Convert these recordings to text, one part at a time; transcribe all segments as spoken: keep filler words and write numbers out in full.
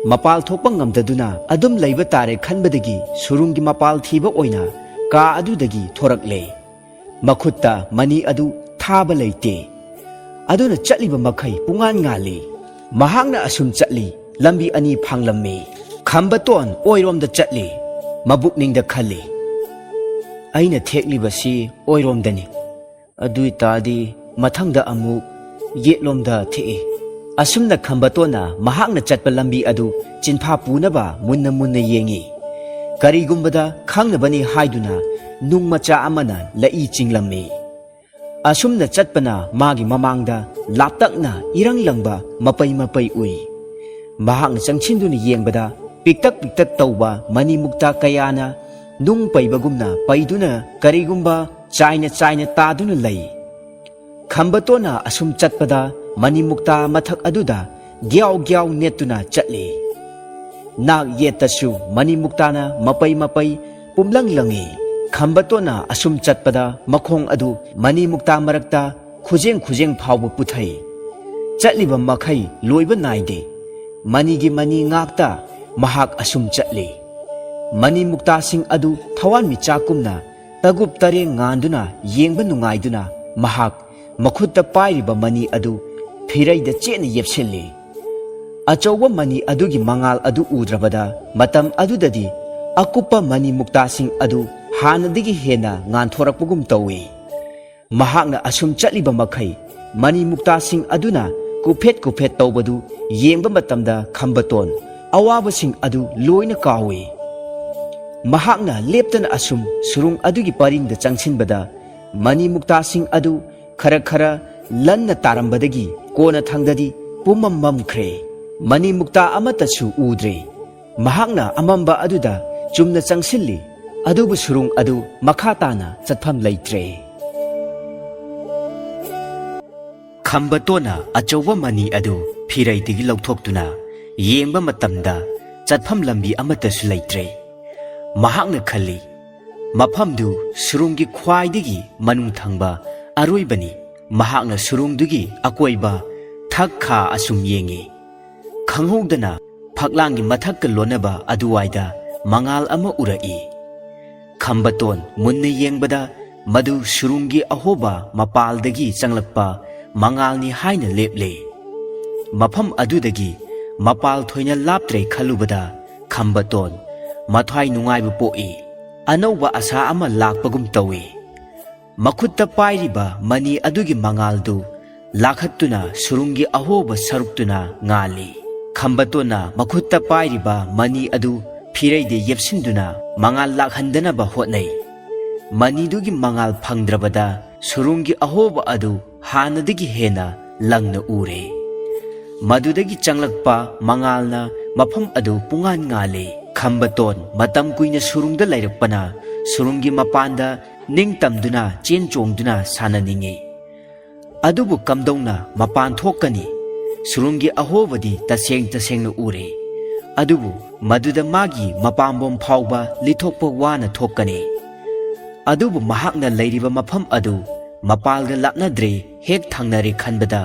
ꯃꯄꯥꯜ ꯊꯣꯛꯄ ꯉꯝꯗꯗꯨꯅ ꯑꯗꯨꯝ ꯂꯩꯕ ꯇꯥꯔꯦ ꯈꯟꯕꯗꯒꯤ ꯁꯨꯔꯨꯡꯒꯤ ꯃꯄꯥꯜ ꯊꯤꯕ ꯑꯣꯏꯅ ꯀꯥ ꯑꯗꯨꯗꯒꯤ ꯊꯣꯔꯛꯂꯦ꯫ ꯃꯈꯨꯠꯇ ꯃꯅꯤ ꯑꯗꯨ ꯊꯥꯕ ꯂꯩꯇꯦ꯫ ꯑꯗꯨꯅ ꯆꯠꯂꯤꯕ ꯃꯈꯩ ꯄꯨꯡꯉꯥꯟ ꯉꯥꯜꯂꯤ꯫ ꯃꯍꯥꯛꯅ ꯑꯁꯨꯝ ꯆꯠꯂꯤ, ꯂꯝꯕꯤ ꯑꯅꯤ ꯐꯥꯡꯂꯝꯃꯤ꯫ ꯈꯝꯕꯇꯣꯟ ꯑꯣꯏꯔꯣꯝꯗ ꯆꯠꯂꯤ꯫ ꯃꯕꯨꯛꯅꯤꯡꯗ ꯈꯜꯂꯤ, "ꯑꯩꯅ ꯊꯦꯛꯂꯤꯕꯁꯤ ꯑꯣꯏꯔꯣꯝꯗꯅꯤ꯫ ꯑꯗꯨꯏ ꯇꯥꯔꯗꯤ ꯃꯊꯪꯗ ꯑꯃꯨꯛ ꯌꯦꯠꯂꯣꯝꯗ ꯊꯦꯛꯏ꯫" ꯑꯁꯨꯝꯅ ꯈꯝꯕꯇꯣꯟꯅ ꯃꯍꯥꯛꯅ ꯆꯠꯄ ꯂꯝꯕꯤ ꯑꯗꯨ ꯆꯤꯟꯐꯥ ꯄꯨꯅꯕ ꯃꯨꯟꯅ ꯃꯨꯟꯅ ꯌꯦꯡꯏ꯫ ꯀꯔꯤꯒꯨꯝꯕꯗ ꯈꯪꯅꯕꯅꯤ ꯍꯥꯏꯗꯨꯅ ꯅꯨꯡ ꯃꯆꯥ ꯑꯃꯅ ꯂꯛꯏ ꯆꯤꯡꯂꯝꯃꯤ꯫ ꯑꯁꯨꯝꯅ ꯆꯠꯄꯅ ꯃꯥꯒꯤ ꯃꯃꯥꯡꯗ ꯂꯥꯞꯇꯛꯅ ꯏꯔꯪ ꯂꯪꯕ ꯃꯄꯩ ꯃꯄꯩ ꯎꯏ꯫ ꯃꯍꯥꯛꯅ ꯆꯪꯁꯤꯟꯗꯨꯅ ꯌꯦꯡꯕꯗ ꯄꯤꯛꯇꯛ ꯄꯤꯛꯇꯛ ꯇꯧꯕ ꯃꯅꯤ ꯃꯨꯛꯇꯥ ꯀꯌꯥꯅ ꯅꯨꯡ ꯄꯩꯕꯒꯨꯝꯅ ꯄꯩꯗꯨꯅ ꯀꯔꯤꯒꯨꯝꯕ ꯆꯥꯏꯅ ꯆꯥꯏꯅ ꯇꯥꯗꯨꯅ ꯂꯩ꯫ ꯈꯝꯕꯇꯣꯟꯅ ꯑꯁꯨꯝ ꯆꯠꯄꯗ ꯃꯅꯤ ꯃꯨꯛꯇꯥ ꯃꯊꯛ ꯑꯗꯨꯗ ꯒ꯭ꯌꯥꯎ ꯒ꯭ꯌꯥꯎ ꯅꯦꯠꯇꯨꯅ ꯆꯠꯂꯤ꯫ ꯅꯥꯛ ꯌꯦꯠꯇꯁꯨ ꯃꯅꯤ ꯃꯨꯛꯇꯥꯅ ꯃꯄꯩ ꯃꯄꯩ ꯄꯨꯝꯂꯪ ꯂꯪꯏ꯫ ꯈꯝꯕꯇꯣꯟꯅ ꯑꯁꯨꯝ ꯆꯠꯄꯗ ꯃꯈꯣꯡ ꯑꯗꯨ ꯃꯅꯤ ꯃꯨꯛꯇꯥ ꯃꯔꯛꯇ ꯈꯨꯖꯦꯡ ꯈꯨꯖꯦꯡ ꯐꯥꯎꯕ ꯄꯨꯊꯩ꯫ ꯆꯠꯂꯤꯕ ꯃꯈꯩ ꯂꯣꯏꯕ ꯅꯥꯏꯗꯦ꯫ ꯃꯅꯤꯒꯤ ꯃꯅꯤ ꯉꯥꯛꯇ ꯃꯍꯥꯛ ꯑꯁꯨꯝ ꯆꯠꯂꯤ꯫ ꯃꯅꯤ ꯃꯨꯛꯇꯥꯁꯤꯡ ꯑꯗꯨ ꯊꯋꯥꯟꯃꯤꯆꯥꯛꯀꯨꯝꯅ ꯇꯒꯨꯞ ꯇꯔꯦꯡ ꯉꯥꯟꯗꯨꯅ ꯌꯦꯡꯕ ꯅꯨꯡꯉꯥꯏꯗꯨꯅ ꯃꯍꯥꯛ ꯃꯈꯨꯠꯇ ꯄꯥꯏꯔꯤꯕ ꯃꯅꯤ ꯑꯗꯨ ꯐꯤꯔꯩꯗ ꯆꯦꯠꯅ ꯌꯦꯞꯁꯤꯜꯂꯤ꯫ ꯑꯆꯧꯕ ꯃꯅꯤ ꯑꯗꯨꯒꯤ ꯃꯉꯥꯜ ꯑꯗꯨ ꯎꯗ꯭ꯔꯕꯗ ꯃꯇꯝ ꯑꯗꯨꯗꯗꯤ ꯑꯀꯨꯞꯄ ꯃꯅꯤ ꯃꯨꯛꯇꯥꯁꯤꯡ ꯑꯗꯨ ꯍꯥꯟꯅꯗꯒꯤ ꯍꯦꯟꯅ ꯉꯥꯟꯊꯣꯔꯛꯄꯒꯨꯝ ꯇꯧꯏ꯫ ꯃꯍꯥꯛꯅ ꯑꯁꯨꯝ ꯆꯠꯂꯤꯕ ꯃꯈꯩ ꯃꯅꯤ ꯃꯨꯛꯇꯥꯁꯤꯡ ꯑꯗꯨꯅ ꯀꯨꯐꯦꯠ ꯀꯨꯐꯦꯠ ꯇꯧꯕꯗꯨ ꯌꯦꯡꯕ ꯃꯇꯝꯗ ꯈꯝꯕꯇꯣꯟ ꯑꯋꯥꯕꯁꯤꯡ ꯑꯗꯨ ꯂꯣꯏꯅ ꯀꯥꯎꯏ꯫ ꯃꯍꯥꯛꯅ ꯂꯦꯞꯇꯅ ꯑꯁꯨꯝ ꯁꯨꯔꯨꯡ ꯑꯗꯨꯒꯤ ꯄꯔꯤꯡꯗ ꯆꯪꯁꯤꯟꯕꯗ ꯃꯅꯤ ꯃꯨꯛꯇꯥꯁꯤꯡ ꯑꯗꯨ ꯈꯔ ꯈꯔ ꯂꯟꯅ ꯇꯥꯔꯝꯕꯗꯒꯤ ꯀꯣꯟꯅꯊꯪꯗꯗꯤ ꯄꯨꯝꯃꯝ ꯃꯝꯈ꯭ꯔꯦ꯫ ꯃꯅꯤ ꯃꯨꯛꯇꯥ ꯑꯃꯠꯇꯁꯨ ꯎꯗ꯭ꯔꯦ꯫ ꯃꯍꯥꯛꯅ ꯑꯃꯝꯕ ꯑꯗꯨꯗ ꯆꯨꯝꯅ ꯆꯪꯁꯤꯜꯂꯤ, ꯑꯗꯨꯕꯨ ꯁꯨꯔꯨꯡ ꯑꯗꯨ ꯃꯈꯥ ꯇꯥꯅ ꯆꯠꯐꯝ ꯂꯩꯇ꯭ꯔꯦ꯫ ꯈꯝꯕꯇꯣꯟꯅ ꯑꯆꯧꯕ ꯃꯅꯤ ꯑꯗꯨ ꯐꯤꯔꯩꯗꯒꯤ ꯂꯧꯊꯣꯛꯇꯨꯅ ꯌꯦꯡꯕ ꯃꯇꯝꯗ ꯆꯠꯐꯝ ꯂꯝꯕꯤ ꯑꯃꯠꯇꯁꯨ ꯂꯩꯇ꯭ꯔꯦ꯫ ꯃꯍꯥꯛꯅ ꯈꯜꯂꯤ, ꯃꯐꯝꯗꯨ ꯁꯨꯔꯨꯡꯒꯤ ꯈ꯭ꯋꯥꯏꯗꯒꯤ ꯃꯅꯨꯡ ꯊꯪꯕ ꯑꯔꯣꯏꯕꯅꯤ꯫ ꯃꯍꯥꯛꯅ ꯁꯨꯔꯨꯡꯗꯨꯒꯤ ꯑꯀꯣꯏꯕ ꯊꯛ ꯈꯥ ꯑꯁꯨꯝ ꯌꯦꯡꯉꯤ꯫ ꯈꯪꯍꯧꯗꯅ ꯐꯛꯂꯥꯡꯒꯤ ꯃꯊꯛꯀ ꯂꯣꯟꯅꯕ ꯑꯗꯨꯋꯥꯏꯗ ꯃꯉꯥꯜ ꯑꯃ ꯎꯔꯛꯏ꯫ ꯈꯝꯕꯇꯣꯟ ꯃꯨꯟꯅ ꯌꯦꯡꯕꯗ ꯃꯗꯨ ꯁꯨꯔꯨꯡꯒꯤ ꯑꯍꯣꯕ ꯃꯄꯥꯜꯗꯒꯤ ꯆꯪꯂꯛꯄ ꯃꯉꯥꯜꯅꯤ ꯍꯥꯏꯅ ꯂꯦꯞꯂꯦ꯫ ꯃꯐꯝ ꯑꯗꯨꯗꯒꯤ ꯃꯄꯥꯜ ꯊꯣꯏꯅ ꯂꯥꯞꯇ꯭ꯔꯦ ꯈꯜꯂꯨꯕꯗ ꯈꯝꯕꯇꯣꯟ ꯃꯊ꯭ꯋꯥꯏ ꯅꯨꯡꯉꯥꯏꯕ ꯄꯣꯛꯏ꯫ ꯑꯅꯧꯕ ꯑꯁꯥ ꯑꯃ ꯂꯥꯛꯄꯒꯨꯝ ꯇꯧꯏ꯫ ꯃꯈꯨꯠꯇ ꯄꯥꯏꯔꯤꯕ ꯃꯅꯤ ꯑꯗꯨꯒꯤ ꯃꯉꯥꯜꯗꯨ ꯂꯥꯈꯠꯇꯨꯅ ꯁꯨꯔꯨꯡꯒꯤ ꯑꯍꯣꯕ ꯁꯔꯨꯛꯇꯨꯅ ꯉꯥꯜꯂꯤ꯫ ꯈꯝꯕꯇꯣꯟꯅ ꯃꯈꯨꯠꯇ ꯄꯥꯏꯔꯤꯕ ꯃꯅꯤ ꯑꯗꯨ ꯐꯤꯔꯩꯗ ꯌꯦꯞꯁꯤꯟꯗꯨꯅ ꯃꯉꯥꯜ ꯂꯥꯛꯍꯟꯗꯅꯕ ꯍꯣꯠꯅꯩ꯫ ꯃꯅꯤꯗꯨꯒꯤ ꯃꯉꯥꯜ ꯐꯪꯗ꯭ꯔꯕꯗ ꯁꯨꯔꯨꯡꯒꯤ ꯑꯍꯣꯕ ꯑꯗꯨ ꯍꯥꯟꯅꯗꯒꯤ ꯍꯦꯟꯅ ꯂꯪꯅ ꯎꯔꯦ꯫ ꯃꯗꯨꯗꯒꯤ ꯆꯪꯂꯛꯄ ꯃꯉꯥꯜꯅ ꯃꯐꯝ ꯑꯗꯨ ꯄꯨꯡꯉꯥꯟ ꯉꯥꯜꯂꯦ꯫ ꯈꯝꯕꯇꯣꯟ ꯃꯇꯝ ꯀꯨꯏꯅ ꯁꯨꯔꯨꯡꯗ ꯂꯩꯔꯛꯄꯅ ꯁꯨꯔꯨꯡꯒꯤ ꯃꯄꯥꯟꯗ ꯅꯤꯡꯇꯝꯗꯨꯅ ꯆꯦꯟ ꯆꯣꯡꯗꯨꯅ ꯁꯥꯟꯅꯅꯤꯡꯏ꯫ ꯑꯗꯨꯕꯨ ꯀꯝꯗꯧꯅ ꯃꯄꯥꯟ ꯊꯣꯛꯀꯅꯤ? ꯁꯨꯔꯨꯡꯒꯤ ꯑꯍꯣꯕꯗꯤ ꯇꯁꯦꯡ ꯇꯁꯦꯡꯅ ꯎꯔꯦ꯫ ꯑꯗꯨꯕꯨ ꯃꯗꯨꯗ ꯃꯥꯒꯤ ꯃꯄꯥꯝꯕꯣꯝ ꯐꯥꯎꯕ ꯂꯤꯊꯣꯛꯄ ꯋꯥꯅ ꯊꯣꯛꯀꯅꯤ꯫ ꯑꯗꯨꯕꯨ ꯃꯍꯥꯛꯅ ꯂꯩꯔꯤꯕ ꯃꯐꯝ ꯑꯗꯨ ꯃꯄꯥꯜꯒ ꯂꯥꯞꯅꯗ꯭ꯔꯦ, ꯍꯦꯛ ꯊꯪꯅꯔꯦ ꯈꯟꯕꯗ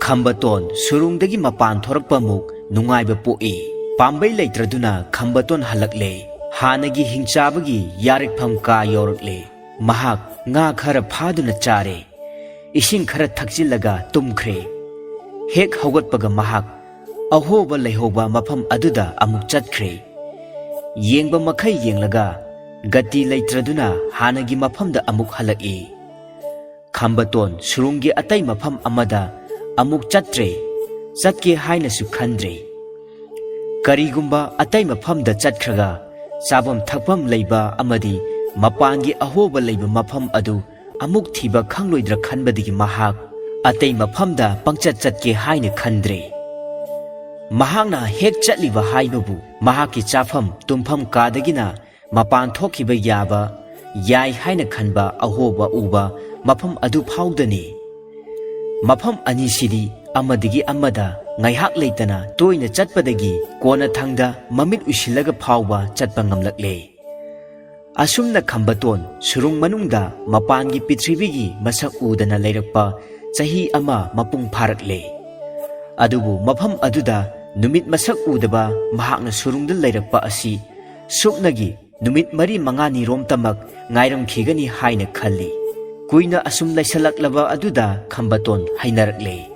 ꯈꯝꯕꯇꯣꯟ ꯁꯨꯔꯨꯡꯗꯒꯤ ꯃꯄꯥꯟ ꯊꯣꯔꯛꯄꯃꯨꯛ ꯅꯨꯡꯉꯥꯏꯕ ꯄꯣꯛꯏ꯫ ꯄꯥꯝꯕꯩ ꯂꯩꯇ꯭ꯔꯗꯨꯅ ꯈꯝꯕꯇꯣꯟ ꯍꯜꯂꯛꯂꯦ꯫ ꯍꯥꯟꯅꯒꯤ ꯍꯤꯡꯆꯥꯕꯒꯤ ꯌꯥꯔꯛꯐꯝ ꯀꯥ ꯌꯧꯔꯛꯂꯦ꯫ ꯃꯍꯥꯛ ꯉꯥ ꯈꯔ ꯐꯥꯗꯨꯅ ꯆꯥꯔꯦ꯫ ꯏꯁꯤꯡ ꯈꯔ ꯊꯛꯆꯤꯜꯂꯒ ꯇꯨꯝꯈ꯭ꯔꯦ꯫ ꯍꯦꯛ ꯍꯧꯒꯠꯄꯒ ꯃꯍꯥꯛ ꯑꯍꯣꯕ ꯂꯩꯍꯧꯕ ꯃꯐꯝ ꯑꯗꯨꯗ ꯑꯃꯨꯛ ꯆꯠꯈ꯭ꯔꯦ꯫ ꯌꯦꯡꯕ ꯃꯈꯩ ꯌꯦꯡꯂꯒ ꯒꯇꯤ ꯂꯩꯇ꯭ꯔꯗꯨꯅ ꯍꯥꯟꯅꯒꯤ ꯃꯐꯝꯗ ꯑꯃꯨꯛ ꯍꯜꯂꯛꯏ꯫ ꯈꯝꯕꯇꯣꯟ ꯁꯨꯔꯨꯡꯒꯤ ꯑꯇꯩ ꯃꯐꯝ ꯑꯃꯗ ꯑꯃꯨꯛ ꯆꯠꯇ꯭ꯔꯦ, ꯆꯠꯀꯦ ꯍꯥꯏꯅꯁꯨ ꯈꯟꯗ꯭ꯔꯦ꯫ ꯀꯔꯤꯒꯨꯝꯕ ꯑꯇꯩ ꯃꯐꯝꯗ ꯆꯠꯈ꯭ꯔꯒ ꯆꯥꯐꯝ ꯊꯛꯐꯝ ꯂꯩꯕ ꯑꯃꯗꯤ ꯃꯄꯥꯟꯒꯤ ꯑꯍꯣꯕ ꯂꯩꯕ ꯃꯐꯝ ꯑꯗꯨ ꯑꯃꯨꯛ ꯊꯤꯕ ꯈꯪꯂꯣꯏꯗ꯭ꯔꯥ ꯈꯟꯕꯗꯒꯤ ꯃꯍꯥꯛ ꯑꯇꯩ ꯃꯐꯝꯗ ꯄꯪꯆꯠ ꯆꯠꯀꯦ ꯍꯥꯏꯅ ꯈꯟꯗ꯭ꯔꯦ꯫ ꯃꯍꯥꯛꯅ ꯍꯦꯛ ꯆꯠꯂꯤꯕ ꯍꯥꯏꯕꯕꯨ ꯃꯍꯥꯛꯀꯤ ꯆꯥꯐꯝ ꯇꯨꯝꯐꯝ ꯀꯥꯗꯒꯤꯅ ꯃꯄꯥꯟ ꯊꯣꯛꯈꯤꯕ ꯌꯥꯕ, ꯌꯥꯏ ꯍꯥꯏꯅ ꯈꯟꯕ ꯑꯍꯣꯕ ꯎꯕ ꯃꯐꯝ ꯑꯗꯨ ꯐꯥꯎꯗꯅꯤ꯫ ꯃꯐꯝ ꯑꯅꯤꯁꯤꯗꯤ ꯑꯃꯗꯒꯤ ꯑꯃꯗ ꯉꯥꯏꯍꯥꯛ ꯂꯩꯇꯅ ꯇꯣꯏꯅ ꯆꯠꯄꯗꯒꯤ ꯀꯣꯟꯅꯊꯪꯗ ꯃꯃꯤꯠ ꯎꯏꯁꯤꯜꯂꯒ ꯐꯥꯎꯕ ꯆꯠꯄ ꯉꯝꯂꯛꯂꯦ꯫ ꯑꯁꯨꯝꯅ ꯈꯝꯕꯇꯣꯟ ꯁꯨꯔꯨꯡ ꯃꯅꯨꯡꯗ ꯃꯄꯥꯟꯒꯤ ꯄ꯭ꯔꯤꯊꯤꯕꯤꯒꯤ ꯃꯁꯛ ꯎꯗꯅ ꯂꯩꯔꯛꯄ ꯆꯍꯤ ꯑꯃ ꯃꯄꯨꯡ ꯐꯥꯔꯛꯂꯦ꯫ ꯑꯗꯨꯕꯨ ꯃꯐꯝ ꯑꯗꯨꯗ ꯅꯨꯃꯤꯠ ꯃꯁꯛ ꯎꯗꯕ ꯃꯍꯥꯛꯅ ꯁꯨꯔꯨꯡꯗ ꯂꯩꯔꯛꯄ ꯑꯁꯤ ꯁꯨꯞꯅꯒꯤ ꯅꯨꯃꯤꯠ ꯃꯔꯤ ꯃꯉꯥꯅꯤꯔꯣꯝꯇꯃꯛ ꯉꯥꯏꯔꯝꯈꯤꯒꯅꯤ ꯍꯥꯏꯅ ꯈꯜꯂꯤ꯫ ꯀꯨꯏꯅ ꯑꯁꯨꯝ ꯂꯩꯁꯜꯂꯛꯂꯕ ꯑꯗꯨꯗ ꯈꯝꯕꯇꯣꯟ ꯍꯩꯅꯔꯛꯂꯦ꯫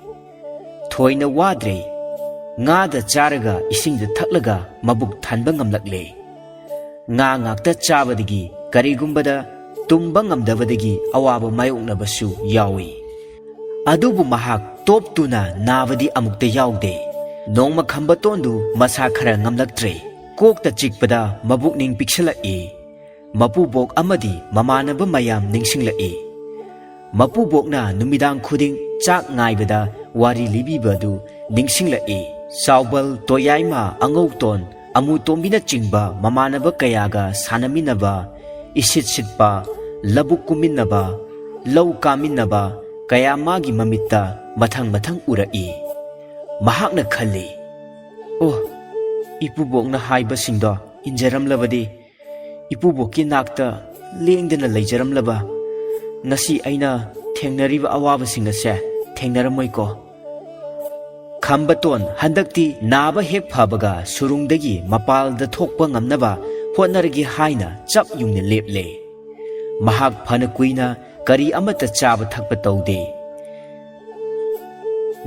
ꯊꯣꯏꯅ ꯋꯥꯗ꯭ꯔꯦ꯫ ꯉꯥꯗ ꯆꯥꯔꯒ ꯏꯁꯤꯡꯗ ꯊꯛꯂꯒ ꯃꯕꯨꯛ ꯊꯟꯕ ꯉꯝꯂꯛꯂꯦ꯫ ꯉꯥ ꯉꯥꯛꯇ ꯆꯥꯕꯗꯒꯤ ꯀꯔꯤꯒꯨꯝꯕꯗ ꯇꯨꯝꯕ ꯉꯝꯗꯕꯗꯒꯤ ꯑꯋꯥꯕ ꯃꯥꯌꯣꯛꯅꯕꯁꯨ ꯌꯥꯎꯏ꯫ ꯑꯗꯨꯕꯨ ꯃꯍꯥꯛ ꯇꯣꯞ ꯇꯨꯅ ꯅꯥꯕꯗꯤ ꯑꯃꯨꯛꯇ ꯌꯥꯎꯗꯦ꯫ ꯅꯣꯡꯃ ꯈꯝꯕꯇꯣꯟꯗꯨ ꯃꯁꯥ ꯈꯔ ꯉꯝꯂꯛꯇ꯭ꯔꯦ꯫ ꯀꯣꯛꯇ ꯆꯤꯛꯄꯗ ꯃꯕꯨꯛꯅꯤꯡ ꯄꯤꯛꯁꯤꯜꯂꯛꯏ꯫ ꯃꯄꯨꯕꯣꯛ ꯑꯃꯗꯤ ꯃꯃꯥꯟꯅꯕ ꯃꯌꯥꯝ ꯅꯤꯡꯁꯤꯡꯂꯛꯏ꯫ ꯃꯄꯨꯕꯣꯛꯅ ꯅꯨꯃꯤꯗꯥꯡ ꯈꯨꯗꯤꯡ ꯆꯥꯛ ꯉꯥꯏꯕꯗ ꯋꯥꯔꯤ ꯂꯤꯕꯤꯕꯗꯨ ꯅꯤꯡꯁꯤꯡꯂꯛꯏ꯫ ꯆꯥꯎꯕꯜ, ꯇꯣꯌꯥꯏꯃ, ꯑꯉꯧꯇꯣꯟ, ꯑꯃꯨꯇꯣꯝꯕꯤꯅꯆꯤꯡꯕ ꯃꯃꯥꯟꯅꯕ ꯀꯌꯥꯒ ꯁꯥꯟꯅꯃꯤꯟꯅꯕ, ꯏꯁꯤꯠ ꯁꯤꯠꯄ, ꯂꯧꯕꯨꯛ ꯀꯨꯝꯃꯤꯟꯅꯕ, ꯂꯧ ꯀꯥꯃꯤꯟꯅꯕ ꯀꯌꯥ ꯃꯥꯒꯤ ꯃꯃꯤꯠꯇ ꯃꯊꯪ ꯃꯊꯪ ꯎꯔꯛꯏ꯫ ꯃꯍꯥꯛꯅ ꯈꯜꯂꯤ, "ꯑꯣ, ꯏꯄꯨꯕꯣꯛꯅ ꯍꯥꯏꯕꯁꯤꯡꯗꯣ ꯏꯟꯖꯔꯝꯂꯕꯗꯤ, ꯏꯄꯨꯕꯣꯛꯀꯤ ꯅꯥꯛꯇ ꯂꯦꯡꯗꯅ ꯂꯩꯖꯔꯝꯂꯕ, ꯉꯁꯤ ꯑꯩꯅ ꯊꯦꯡꯅꯔꯤꯕ ꯑꯋꯥꯕꯁꯤꯡ ꯑꯁꯦ ꯊꯦꯡꯅꯔꯝꯃꯣꯏꯀꯣ?" ꯈꯝꯕꯇꯣꯟ ꯍꯟꯗꯛꯇꯤ ꯅꯥꯕ ꯍꯦꯛ ꯐꯕꯒ ꯁꯨꯔꯨꯡꯗꯒꯤ ꯃꯄꯥꯜꯗ ꯊꯣꯛꯄ ꯉꯝꯅꯕ ꯍꯣꯠꯅꯔꯒꯦ ꯍꯥꯏꯅ ꯆꯞ ꯌꯨꯡꯅ ꯂꯦꯞꯂꯦ꯫ ꯃꯍꯥꯛ ꯐꯅ ꯀꯨꯏꯅ ꯀꯔꯤ ꯑꯃꯠꯇ ꯆꯥꯕ ꯊꯛꯄ ꯇꯧꯗꯦ꯫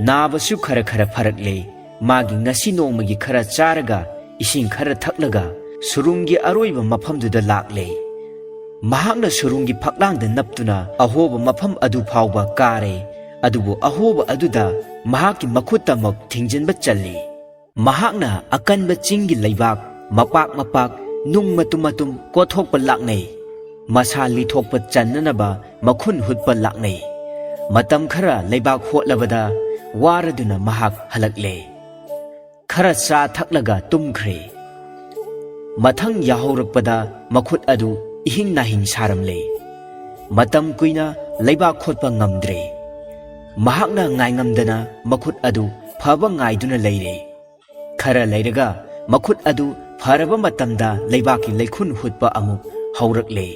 ꯅꯥꯕꯁꯨ ꯈꯔ ꯈꯔ ꯐꯔꯛꯂꯦ꯫ ꯃꯥꯒꯤ ꯉꯁꯤ ꯅꯣꯡꯃꯒꯤ ꯈꯔ ꯆꯥꯔꯒ ꯏꯁꯤꯡ ꯈꯔ ꯊꯛꯂꯒ ꯁꯨꯔꯨꯡꯒꯤ ꯑꯔꯣꯏꯕ ꯃꯐꯝꯗꯨꯗ ꯂꯥꯛꯂꯦ꯫ ꯃꯍꯥꯛꯅ ꯁꯨꯔꯨꯡꯒꯤ ꯐꯛꯂꯥꯡꯗ ꯅꯞꯇꯨꯅ ꯑꯍꯣꯕ ꯃꯐꯝ ꯑꯗꯨ ꯐꯥꯎꯕ ꯀꯥꯔꯦ꯫ ꯑꯗꯨꯕꯨ ꯑꯍꯣꯕ ꯑꯗꯨꯗ ꯃꯍꯥꯛꯀꯤ ꯃꯈꯨꯠꯇꯃꯛ ꯊꯤꯡꯖꯤꯟꯕ ꯆꯜꯂꯤ꯫ ꯃꯍꯥꯛꯅ ꯑꯀꯟꯕ ꯆꯤꯡꯒꯤ ꯂꯩꯕꯥꯛ, ꯃꯄꯥꯛ ꯃꯄꯥꯛ, ꯅꯨꯡ ꯃꯇꯨꯝ ꯃꯇꯨꯝ ꯀꯣꯠꯊꯣꯛꯄ ꯂꯥꯛꯅꯩ꯫ ꯃꯁꯥ ꯂꯤꯊꯣꯛꯄ ꯆꯟꯅꯅꯕ ꯃꯈꯨꯟ ꯍꯨꯠꯄ ꯂꯥꯛꯅꯩ꯫ ꯃꯇꯝ ꯈꯔ ꯂꯩꯕꯥꯛ ꯍꯣꯠꯂꯕꯗ ꯋꯥꯔꯗꯨꯅ ꯃꯍꯥꯛ ꯍꯜꯂꯛꯂꯦ꯫ ꯈꯔ ꯆꯥ ꯊꯛꯂꯒ ꯇꯨꯝꯈ꯭ꯔꯦ꯫ ꯃꯊꯪ ꯌꯥꯍꯧꯔꯛꯄꯗ ꯃꯈꯨꯠ ꯑꯗꯨ ꯏꯍꯤꯡ ꯅꯥꯍꯤꯡ ꯁꯥꯔꯝꯂꯦ꯫ ꯃꯇꯝ ꯀꯨꯏꯅ ꯂꯩꯕꯥꯛ ꯈꯣꯠꯄ ꯉꯝꯗ꯭ꯔꯦ꯫ ꯃꯍꯥꯛꯅ ꯉꯥꯏꯉꯝꯗꯅ ꯃꯈꯨꯠ ꯑꯗꯨ ꯐꯕ ꯉꯥꯏꯗꯨꯅ ꯂꯩꯔꯦ꯫ ꯈꯔ ꯂꯩꯔꯒ ꯃꯈꯨꯠ ꯑꯗꯨ ꯐꯔꯕ ꯃꯇꯝꯗ ꯂꯩꯕꯥꯛꯀꯤ ꯂꯩꯈꯨꯟ ꯍꯨꯠꯄ ꯑꯃꯨꯛ ꯍꯧꯔꯛꯂꯦ꯫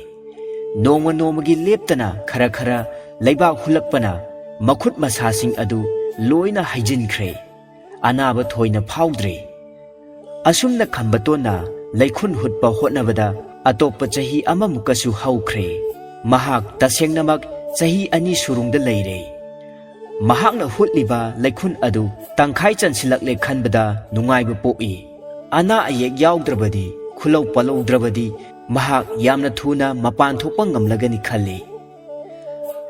ꯅꯣꯡꯃ ꯅꯣꯡꯃꯒꯤ ꯂꯦꯞꯇꯅ ꯈꯔ ꯈꯔ ꯂꯩꯕꯥꯛ ꯍꯨꯜꯂꯛꯄꯅ ꯃꯈꯨꯠ ꯃꯁꯥꯁꯤꯡ ꯑꯗꯨ ꯂꯣꯏꯅ ꯍꯩꯖꯤꯟꯈ꯭ꯔꯦ꯫ ꯑꯅꯥꯕ ꯊꯣꯏꯅ ꯐꯥꯎꯗ꯭ꯔꯦ꯫ ꯑꯁꯨꯝꯅ ꯈꯝꯕꯇꯣꯟꯅ ꯂꯩꯈꯨꯟ ꯍꯨꯠꯄ ꯍꯣꯠꯅꯕꯗ ꯑꯇꯣꯞꯄ ꯆꯍꯤ ꯑꯃꯃꯨꯛꯀꯁꯨ ꯍꯧꯈ꯭ꯔꯦ꯫ ꯃꯍꯥꯛ ꯇꯁꯦꯡꯅꯃꯛ ꯆꯍꯤ ꯑꯅꯤ ꯁꯨꯔꯨꯡꯗ ꯂꯩꯔꯦ꯫ ꯃꯍꯥꯛꯅ ꯍꯨꯠꯂꯤꯕ ꯂꯩꯈꯨꯟ ꯑꯗꯨ ꯇꯪꯈꯥꯏ ꯆꯟꯁꯤꯜꯂꯛꯂꯦ ꯈꯟꯕꯗ ꯅꯨꯡꯉꯥꯏꯕ ꯄꯣꯛꯏ꯫ ꯑꯅꯥ ꯑꯌꯦꯛ ꯌꯥꯎꯗ꯭ꯔꯕꯗꯤ, ꯈꯨꯜꯂꯧ ꯄꯜꯂꯧꯗ꯭ꯔꯕꯗꯤ ꯃꯍꯥꯛ ꯌꯥꯝꯅ ꯊꯨꯅ ꯃꯄꯥꯟ ꯊꯣꯛꯄ ꯉꯝꯂꯒꯅꯤ ꯈꯜꯂꯤ꯫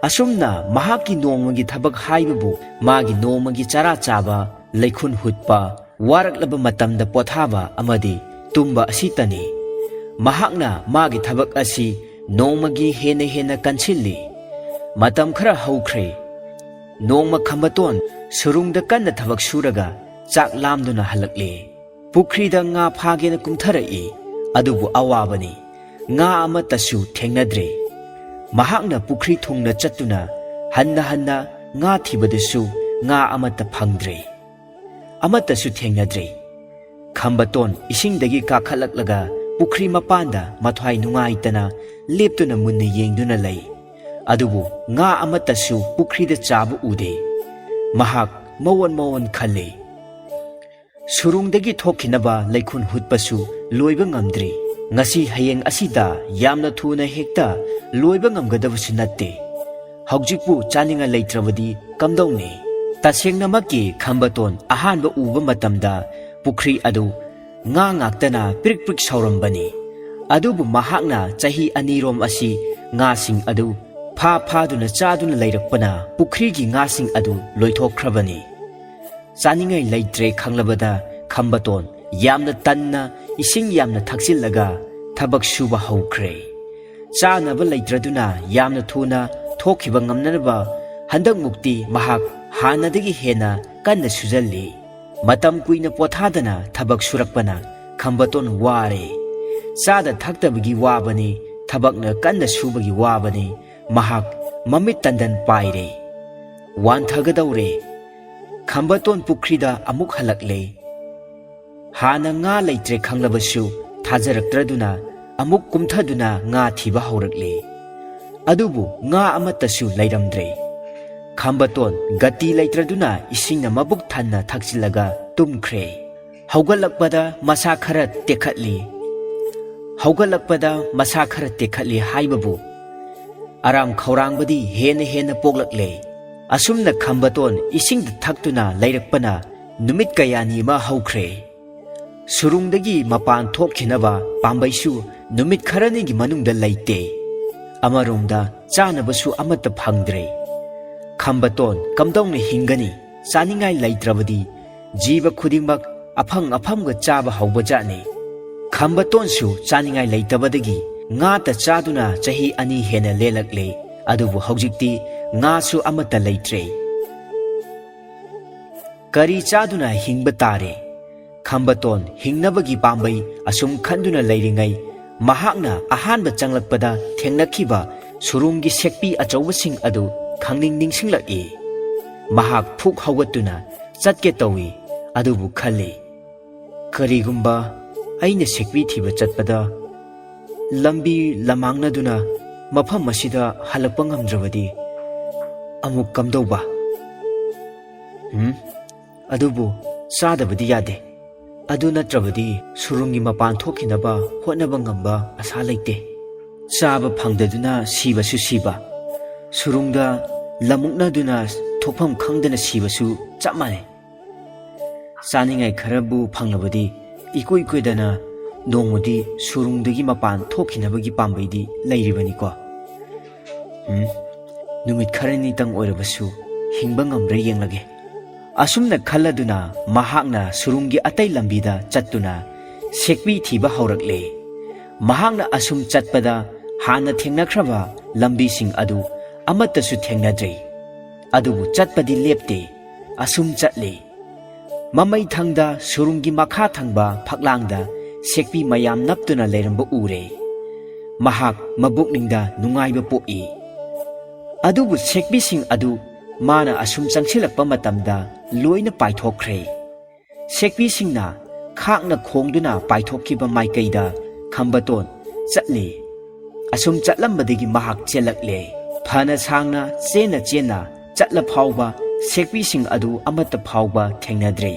ꯑꯁꯨꯝꯅ ꯃꯍꯥꯛꯀꯤ ꯅꯣꯡꯃꯒꯤ ꯊꯕꯛ ꯍꯥꯏꯕꯕꯨ ꯃꯥꯒꯤ ꯅꯣꯡꯃꯒꯤ ꯆꯔꯥ ꯆꯥꯕ, ꯂꯩꯈꯨꯟ ꯍꯨꯠꯄ, ꯋꯥꯔꯛꯂꯕ ꯃꯇꯝꯗ ꯄꯣꯊꯥꯕ ꯑꯃꯗꯤ ꯇꯨꯝꯕ ꯑꯁꯤꯇꯅꯤ꯫ ꯃꯍꯥꯛꯅ ꯃꯥꯒꯤ ꯊꯕꯛ ꯑꯁꯤ ꯅꯣꯡꯃꯒꯤ ꯍꯦꯟꯅ ꯍꯦꯟꯅ ꯀꯟꯁꯤꯜꯂꯤ꯫ ꯃꯇꯝ ꯈꯔ ꯍꯧꯈ꯭ꯔꯦ꯫ ꯅꯣꯡꯃ ꯈꯝꯕꯇꯣꯟ ꯁꯨꯔꯨꯡꯗ ꯀꯟꯅ ꯊꯕꯛ ꯁꯨꯔꯒ ꯆꯥꯛ ꯂꯥꯝꯗꯨꯅ ꯍꯜꯂꯛꯂꯦ꯫ ꯄꯨꯈ꯭ꯔꯤꯗ ꯉꯥ ꯐꯥꯒꯦꯅ ꯀꯨꯝꯊꯔꯛꯏ, ꯑꯗꯨꯕꯨ ꯑꯋꯥꯕꯅꯤ꯫ ꯉꯥ ꯑꯃꯠꯇꯁꯨ ꯊꯦꯡꯅꯗ꯭ꯔꯦ꯫ ꯃꯍꯥꯛꯅ ꯄꯨꯈ꯭ꯔꯤ ꯊꯨꯡꯅ ꯆꯠꯇꯨꯅ ꯍꯟꯅ ꯍꯟꯅ ꯉꯥ ꯊꯤꯕꯗꯁꯨ ꯉꯥ ꯑꯃꯠꯇ ꯐꯪꯗ꯭ꯔꯦ꯫ ꯑꯃꯠꯇꯁꯨ ꯊꯦꯡꯅꯗ꯭ꯔꯦ꯫ ꯈꯝꯕꯇꯣꯟ ꯏꯁꯤꯡꯗꯒꯤ ꯀꯥꯈꯠꯂꯛꯂꯒ ꯄꯨꯈ꯭ꯔꯤ ꯃꯄꯥꯟꯗ ꯃꯊ꯭ꯋꯥꯏ ꯅꯨꯡꯉꯥꯏꯇꯅ ꯂꯦꯞꯇꯨꯅ ꯃꯨꯟꯅ ꯌꯦꯡꯗꯨꯅ ꯂꯩ꯫ ꯑꯗꯨꯕꯨ ꯉꯥ ꯑꯃꯠꯇꯁꯨ ꯄꯨꯈ꯭ꯔꯤꯗ ꯆꯥꯕ ꯎꯗꯦ꯫ ꯃꯍꯥꯛ ꯃꯋꯣꯟ ꯃꯋꯣꯟ ꯈꯜꯂꯦ꯫ ꯁꯨꯔꯨꯡꯗꯒꯤ ꯊꯣꯛꯈꯤꯅꯕ ꯂꯩꯈꯨꯟ ꯍꯨꯠꯄꯁꯨ ꯂꯣꯏꯕ ꯉꯝꯗ꯭ꯔꯤ꯫ ꯉꯁꯤ ꯍꯌꯦꯡ ꯑꯁꯤꯗ ꯌꯥꯝꯅ ꯊꯨꯅ ꯍꯦꯛꯇ ꯂꯣꯏꯕ ꯉꯝꯒꯗꯕꯁꯨ ꯅꯠꯇꯦ꯫ ꯍꯧꯖꯤꯛꯄꯨ ꯆꯥꯅꯤꯡꯉꯥꯏ ꯂꯩꯇ꯭ꯔꯕꯗꯤ ꯀꯝꯗꯧꯅꯤ? ꯇꯁꯦꯡꯅꯃꯛꯀꯤ ꯈꯝꯕꯇꯣꯟ ꯑꯍꯥꯟꯕ ꯎꯕ ꯃꯇꯝꯗ ꯄꯨꯈ꯭ꯔꯤ ꯑꯗꯨ ꯉꯥ ꯉꯥꯛꯇꯅ ꯄ꯭ꯔꯤꯛ ꯄ꯭ꯔꯤꯛ ꯁꯧꯔꯝꯕꯅꯤ꯫ ꯑꯗꯨꯕꯨ ꯃꯍꯥꯛꯅ ꯆꯍꯤ ꯑꯅꯤꯔꯣꯝ ꯑꯁꯤ ꯉꯥꯁꯤꯡ ꯑꯗꯨ ꯐꯥ ꯐꯥꯗꯨꯅ ꯆꯥꯗꯨꯅ ꯂꯩꯔꯛꯄꯅ ꯄꯨꯈ꯭ꯔꯤꯒꯤ ꯉꯥꯁꯤꯡ ꯑꯗꯨ ꯂꯣꯏꯊꯣꯛꯈ꯭ꯔꯕꯅꯤ꯫ ꯆꯥꯅꯤꯡꯉꯥꯏ ꯂꯩꯇ꯭ꯔꯦ ꯈꯪꯂꯕꯗ ꯈꯝꯕꯇꯣꯟ ꯌꯥꯝꯅ ꯇꯟꯅ ꯏꯁꯤꯡ ꯌꯥꯝꯅ ꯊꯛꯆꯤꯜꯂꯒ ꯊꯕꯛ ꯁꯨꯕ ꯍꯧꯈ꯭ꯔꯦ꯫ ꯆꯥꯅꯕ ꯂꯩꯇ꯭ꯔꯗꯨꯅ ꯌꯥꯝꯅ ꯊꯨꯅ ꯊꯣꯛꯈꯤꯕ ꯉꯝꯅꯅꯕ ꯍꯟꯗꯛꯃꯨꯛꯇꯤ ꯃꯍꯥꯛ ꯍꯥꯟꯅꯗꯒꯤ ꯍꯦꯟꯅ ꯀꯟꯅ ꯁꯨꯖꯜꯂꯤ꯫ ꯃꯇꯝ ꯀꯨꯏꯅ ꯄꯣꯊꯥꯗꯅ ꯊꯕꯛ ꯁꯨꯔꯛꯄꯅ ꯈꯝꯕꯇꯣꯟ ꯋꯥꯔꯦ꯫ ꯆꯥꯗ ꯊꯛꯇꯕꯒꯤ ꯋꯥꯕꯅꯤ, ꯊꯕꯛꯅ ꯀꯟꯅ ꯁꯨꯕꯒꯤ ꯋꯥꯕꯅꯤ, ꯃꯍꯥꯛ ꯃꯃꯤꯠ ꯇꯟꯗꯟ ꯄꯥꯏꯔꯦ꯫ ꯋꯥꯟꯊꯒꯗꯧꯔꯦ꯫ ꯈꯝꯕꯇꯣꯟ ꯄꯨꯈ꯭ꯔꯤꯗ ꯑꯃꯨꯛ ꯍꯜꯂꯛꯂꯦ꯫ ꯍꯥꯟꯅ ꯉꯥ ꯂꯩꯇ꯭ꯔꯦ ꯈꯪꯂꯕꯁꯨ ꯊꯥꯖꯔꯛꯇ꯭ꯔꯗꯨꯅ ꯑꯃꯨꯛ ꯀꯨꯝꯊꯗꯨꯅ ꯉꯥ ꯊꯤꯕ ꯍꯧꯔꯛꯂꯦ꯫ ꯑꯗꯨꯕꯨ ꯉꯥ ꯑꯃꯠꯇꯁꯨ ꯂꯩꯔꯝꯗ꯭ꯔꯦ꯫ ꯈꯝꯕꯇꯣꯟ ꯒꯇꯤ ꯂꯩꯇ꯭ꯔꯗꯨꯅ ꯏꯁꯤꯡꯅ ꯃꯕꯨꯛ ꯊꯟꯅ ꯊꯛꯆꯤꯜꯂꯒ ꯇꯨꯝꯈ꯭ꯔꯦ꯫ ꯍꯧꯒꯠꯂꯛꯄꯗ ꯃꯁꯥ ꯈꯔ ꯇꯦꯛꯈꯠꯂꯤ꯫ ꯍꯧꯒꯠꯂꯛꯄꯗ ꯃꯁꯥ ꯈꯔ ꯇꯦꯛꯈꯠꯂꯤ ꯍꯥꯏꯕꯕꯨ ꯑꯔꯥꯝ ꯈꯧꯔꯥꯡꯕꯗꯤ ꯍꯦꯟꯅ ꯍꯦꯟꯅ ꯄꯣꯛꯂꯛꯂꯦ꯫ ꯑꯁꯨꯝꯅ ꯈꯝꯕꯇꯣꯟ ꯏꯁꯤꯡꯗ ꯊꯛꯇꯨꯅ ꯂꯩꯔꯛꯄꯅ ꯅꯨꯃꯤꯠ ꯀꯌꯥꯅꯤ ꯑꯃ ꯍꯧꯈ꯭ꯔꯦ꯫ ꯁꯨꯔꯨꯡꯗꯒꯤ ꯃꯄꯥꯟ ꯊꯣꯛꯈꯤꯅꯕ ꯄꯥꯝꯕꯩꯁꯨ ꯅꯨꯃꯤꯠ ꯈꯔꯅꯤꯒꯤ ꯃꯅꯨꯡꯗ ꯂꯩꯇꯦ꯫ ꯑꯃꯔꯣꯝꯗ ꯆꯥꯅꯕꯁꯨ ꯑꯃꯠꯇ ꯐꯪꯗ꯭ꯔꯦ꯫ ꯈꯝꯕꯇꯣꯟ ꯀꯝꯗꯧꯅ ꯍꯤꯡꯒꯅꯤ? ꯆꯥꯅꯤꯡꯉꯥꯏ ꯂꯩꯇ꯭ꯔꯕꯗꯤ ꯖꯤꯕ ꯈꯨꯗꯤꯡꯃꯛ ꯑꯐꯪ ꯑꯐꯪꯕ ꯆꯥꯕ ꯍꯧꯕꯖꯥꯠꯅꯤ꯫ ꯈꯝꯕꯇꯣꯟꯁꯨ ꯆꯥꯅꯤꯡꯉꯥꯏ ꯂꯩꯇꯕꯗꯒꯤ ꯉꯥꯇ ꯆꯥꯗꯨꯅ ꯆꯍꯤ ꯑꯅꯤ ꯍꯦꯟꯅ ꯂꯦꯜꯂꯛꯂꯦ꯫ ꯑꯗꯨꯕꯨ ꯍꯧꯖꯤꯛꯇꯤ ꯉꯥꯁꯨ ꯑꯃꯠꯇ ꯂꯩꯇ꯭ꯔꯦ꯫ ꯀꯔꯤ ꯆꯥꯗꯨꯅ ꯍꯤꯡꯕ ꯇꯥꯔꯦ? ꯈꯝꯕꯇꯣꯟ ꯍꯤꯡꯅꯕꯒꯤ ꯄꯥꯝꯕꯩ ꯑꯁꯨꯝ ꯈꯟꯗꯨꯅ ꯂꯩꯔꯤꯉꯩ, ꯃꯍꯥꯛꯅ ꯑꯍꯥꯟꯕ ꯆꯪꯂꯛꯄꯗ ꯊꯦꯡꯅꯈꯤꯕ ꯁꯨꯔꯨꯡꯒꯤ ꯁꯦꯛꯄꯤ ꯑꯆꯧꯕꯁꯤꯡ ꯑꯗꯨ ꯈꯪꯅꯤꯡ ꯅꯤꯡꯁꯤꯡꯂꯛꯏ꯫ ꯃꯍꯥꯛ ꯐꯨꯛ ꯍꯧꯒꯠꯇꯨꯅ ꯆꯠꯀꯦ ꯇꯧꯏ, ꯑꯗꯨꯕꯨ ꯈꯜꯂꯤ, "ꯀꯔꯤꯒꯨꯝꯕ ꯑꯩꯅ ꯁꯦꯛꯄꯤ ꯊꯤꯕ ꯆꯠꯄꯗ ꯂꯝꯕꯤ ꯂꯃꯥꯡꯅꯗꯨꯅ ꯃꯐꯝ ꯑꯁꯤꯗ ꯍꯜꯂꯛꯄ ꯉꯝꯗ꯭ꯔꯕꯗꯤ ꯑꯃꯨꯛ ꯀꯝꯗꯧꯕ? ꯎꯝ, ꯑꯗꯨꯕꯨ ꯆꯥꯗꯕꯗꯤ ꯌꯥꯗꯦ꯫ ꯑꯗꯨ ꯅꯠꯇ꯭ꯔꯕꯗꯤ ꯁꯨꯔꯨꯡꯒꯤ ꯃꯄꯥꯟ ꯊꯣꯛꯈꯤꯅꯕ ꯍꯣꯠꯅꯕ ꯉꯝꯕ ꯑꯁꯥ ꯂꯩꯇꯦ꯫ ꯆꯥꯕ ꯐꯪꯗꯗꯨꯅ ꯁꯤꯕꯁꯨ ꯁꯤꯕ, ꯁꯨꯔꯨꯡꯗ ꯂꯃꯨꯛꯅꯗꯨꯅ ꯊꯣꯛꯐꯝ ꯈꯪꯗꯅ ꯁꯤꯕꯁꯨ ꯆꯞ ꯃꯥꯟꯅꯩ꯫ ꯆꯥꯅꯤꯡꯉꯥꯏ ꯈꯔꯕꯨ ꯐꯪꯂꯕꯗꯤ ꯏꯀꯨꯏ ꯀꯨꯏꯗꯅ ꯅꯣꯡꯃꯗꯤ ꯁꯨꯔꯨꯡꯗꯒꯤ ꯃꯄꯥꯟ ꯊꯣꯛꯈꯤꯅꯕꯒꯤ ꯄꯥꯝꯕꯩꯗꯤ ꯂꯩꯔꯤꯕꯅꯤꯀꯣ꯫ ꯎꯝ, ꯅꯨꯃꯤꯠ ꯈꯔꯅꯤꯇꯪ ꯑꯣꯏꯔꯕꯁꯨ ꯍꯤꯡꯕ ꯉꯝꯕ꯭ꯔꯥ ꯌꯦꯡꯂꯒꯦ꯫" ꯑꯁꯨꯝꯅ ꯈꯜꯂꯗꯨꯅ ꯃꯍꯥꯛꯅ ꯁꯨꯔꯨꯡꯒꯤ ꯑꯇꯩ ꯂꯝꯕꯤꯗ ꯆꯠꯇꯨꯅ ꯁꯦꯛꯄꯤ ꯊꯤꯕ ꯍꯧꯔꯛꯂꯦ꯫ ꯃꯍꯥꯛꯅ ꯑꯁꯨꯝ ꯆꯠꯄꯗ ꯍꯥꯟꯅ ꯊꯦꯡꯅꯈ꯭ꯔꯕ ꯂꯝꯕꯤꯁꯤꯡ ꯑꯗꯨ ꯑꯃꯠꯇꯁꯨ ꯊꯦꯡꯅꯗ꯭ꯔꯦ꯫ ꯑꯗꯨꯕꯨ ꯆꯠꯄꯗꯤ ꯂꯦꯞꯇꯦ꯫ ꯑꯁꯨꯝ ꯆꯠꯂꯦ꯫ ꯃꯃꯩ ꯊꯪꯗ ꯁꯨꯔꯨꯡꯒꯤ ꯃꯈꯥ ꯊꯪꯕ ꯐꯛꯂꯥꯡꯗ ꯁꯦꯛꯄꯤ ꯃꯌꯥꯝ ꯅꯞꯇꯨꯅ ꯂꯩꯔꯝꯕ ꯎꯔꯦ꯫ ꯃꯍꯥꯛ ꯃꯕꯨꯛꯅꯤꯡꯗ ꯅꯨꯡꯉꯥꯏꯕ ꯄꯣꯛꯏ꯫ ꯑꯗꯨꯕꯨ ꯁꯦꯛꯄꯤꯁꯤꯡ ꯑꯗꯨ ꯃꯥꯅ ꯑꯁꯨꯝ ꯆꯪꯁꯤꯜꯂꯛꯄ ꯃꯇꯝꯗ ꯂꯣꯏꯅ ꯄꯥꯏꯊꯣꯛꯈ꯭ꯔꯦ꯫ ꯁꯦꯛꯄꯤꯁꯤꯡꯅ ꯈꯥꯛꯅ ꯈꯣꯡꯗꯨꯅ ꯄꯥꯏꯊꯣꯛꯈꯤꯕ ꯃꯥꯏꯀꯩꯗ ꯈꯝꯕꯇꯣꯟ ꯆꯠꯂꯤ꯫ ꯑꯁꯨꯝ ꯆꯠꯂꯝꯕꯗꯒꯤ ꯃꯍꯥꯛ ꯆꯦꯜꯂꯛꯂꯦ꯫ ꯐꯅ ꯁꯥꯡꯅ ꯆꯦꯟꯅ ꯆꯦꯟꯅ ꯆꯠꯂ ꯐꯥꯎꯕ ꯁꯦꯛꯄꯤꯁꯤꯡ ꯑꯗꯨ ꯑꯃꯠꯇ ꯐꯥꯎꯕ ꯊꯦꯡꯅꯗ꯭ꯔꯦ꯫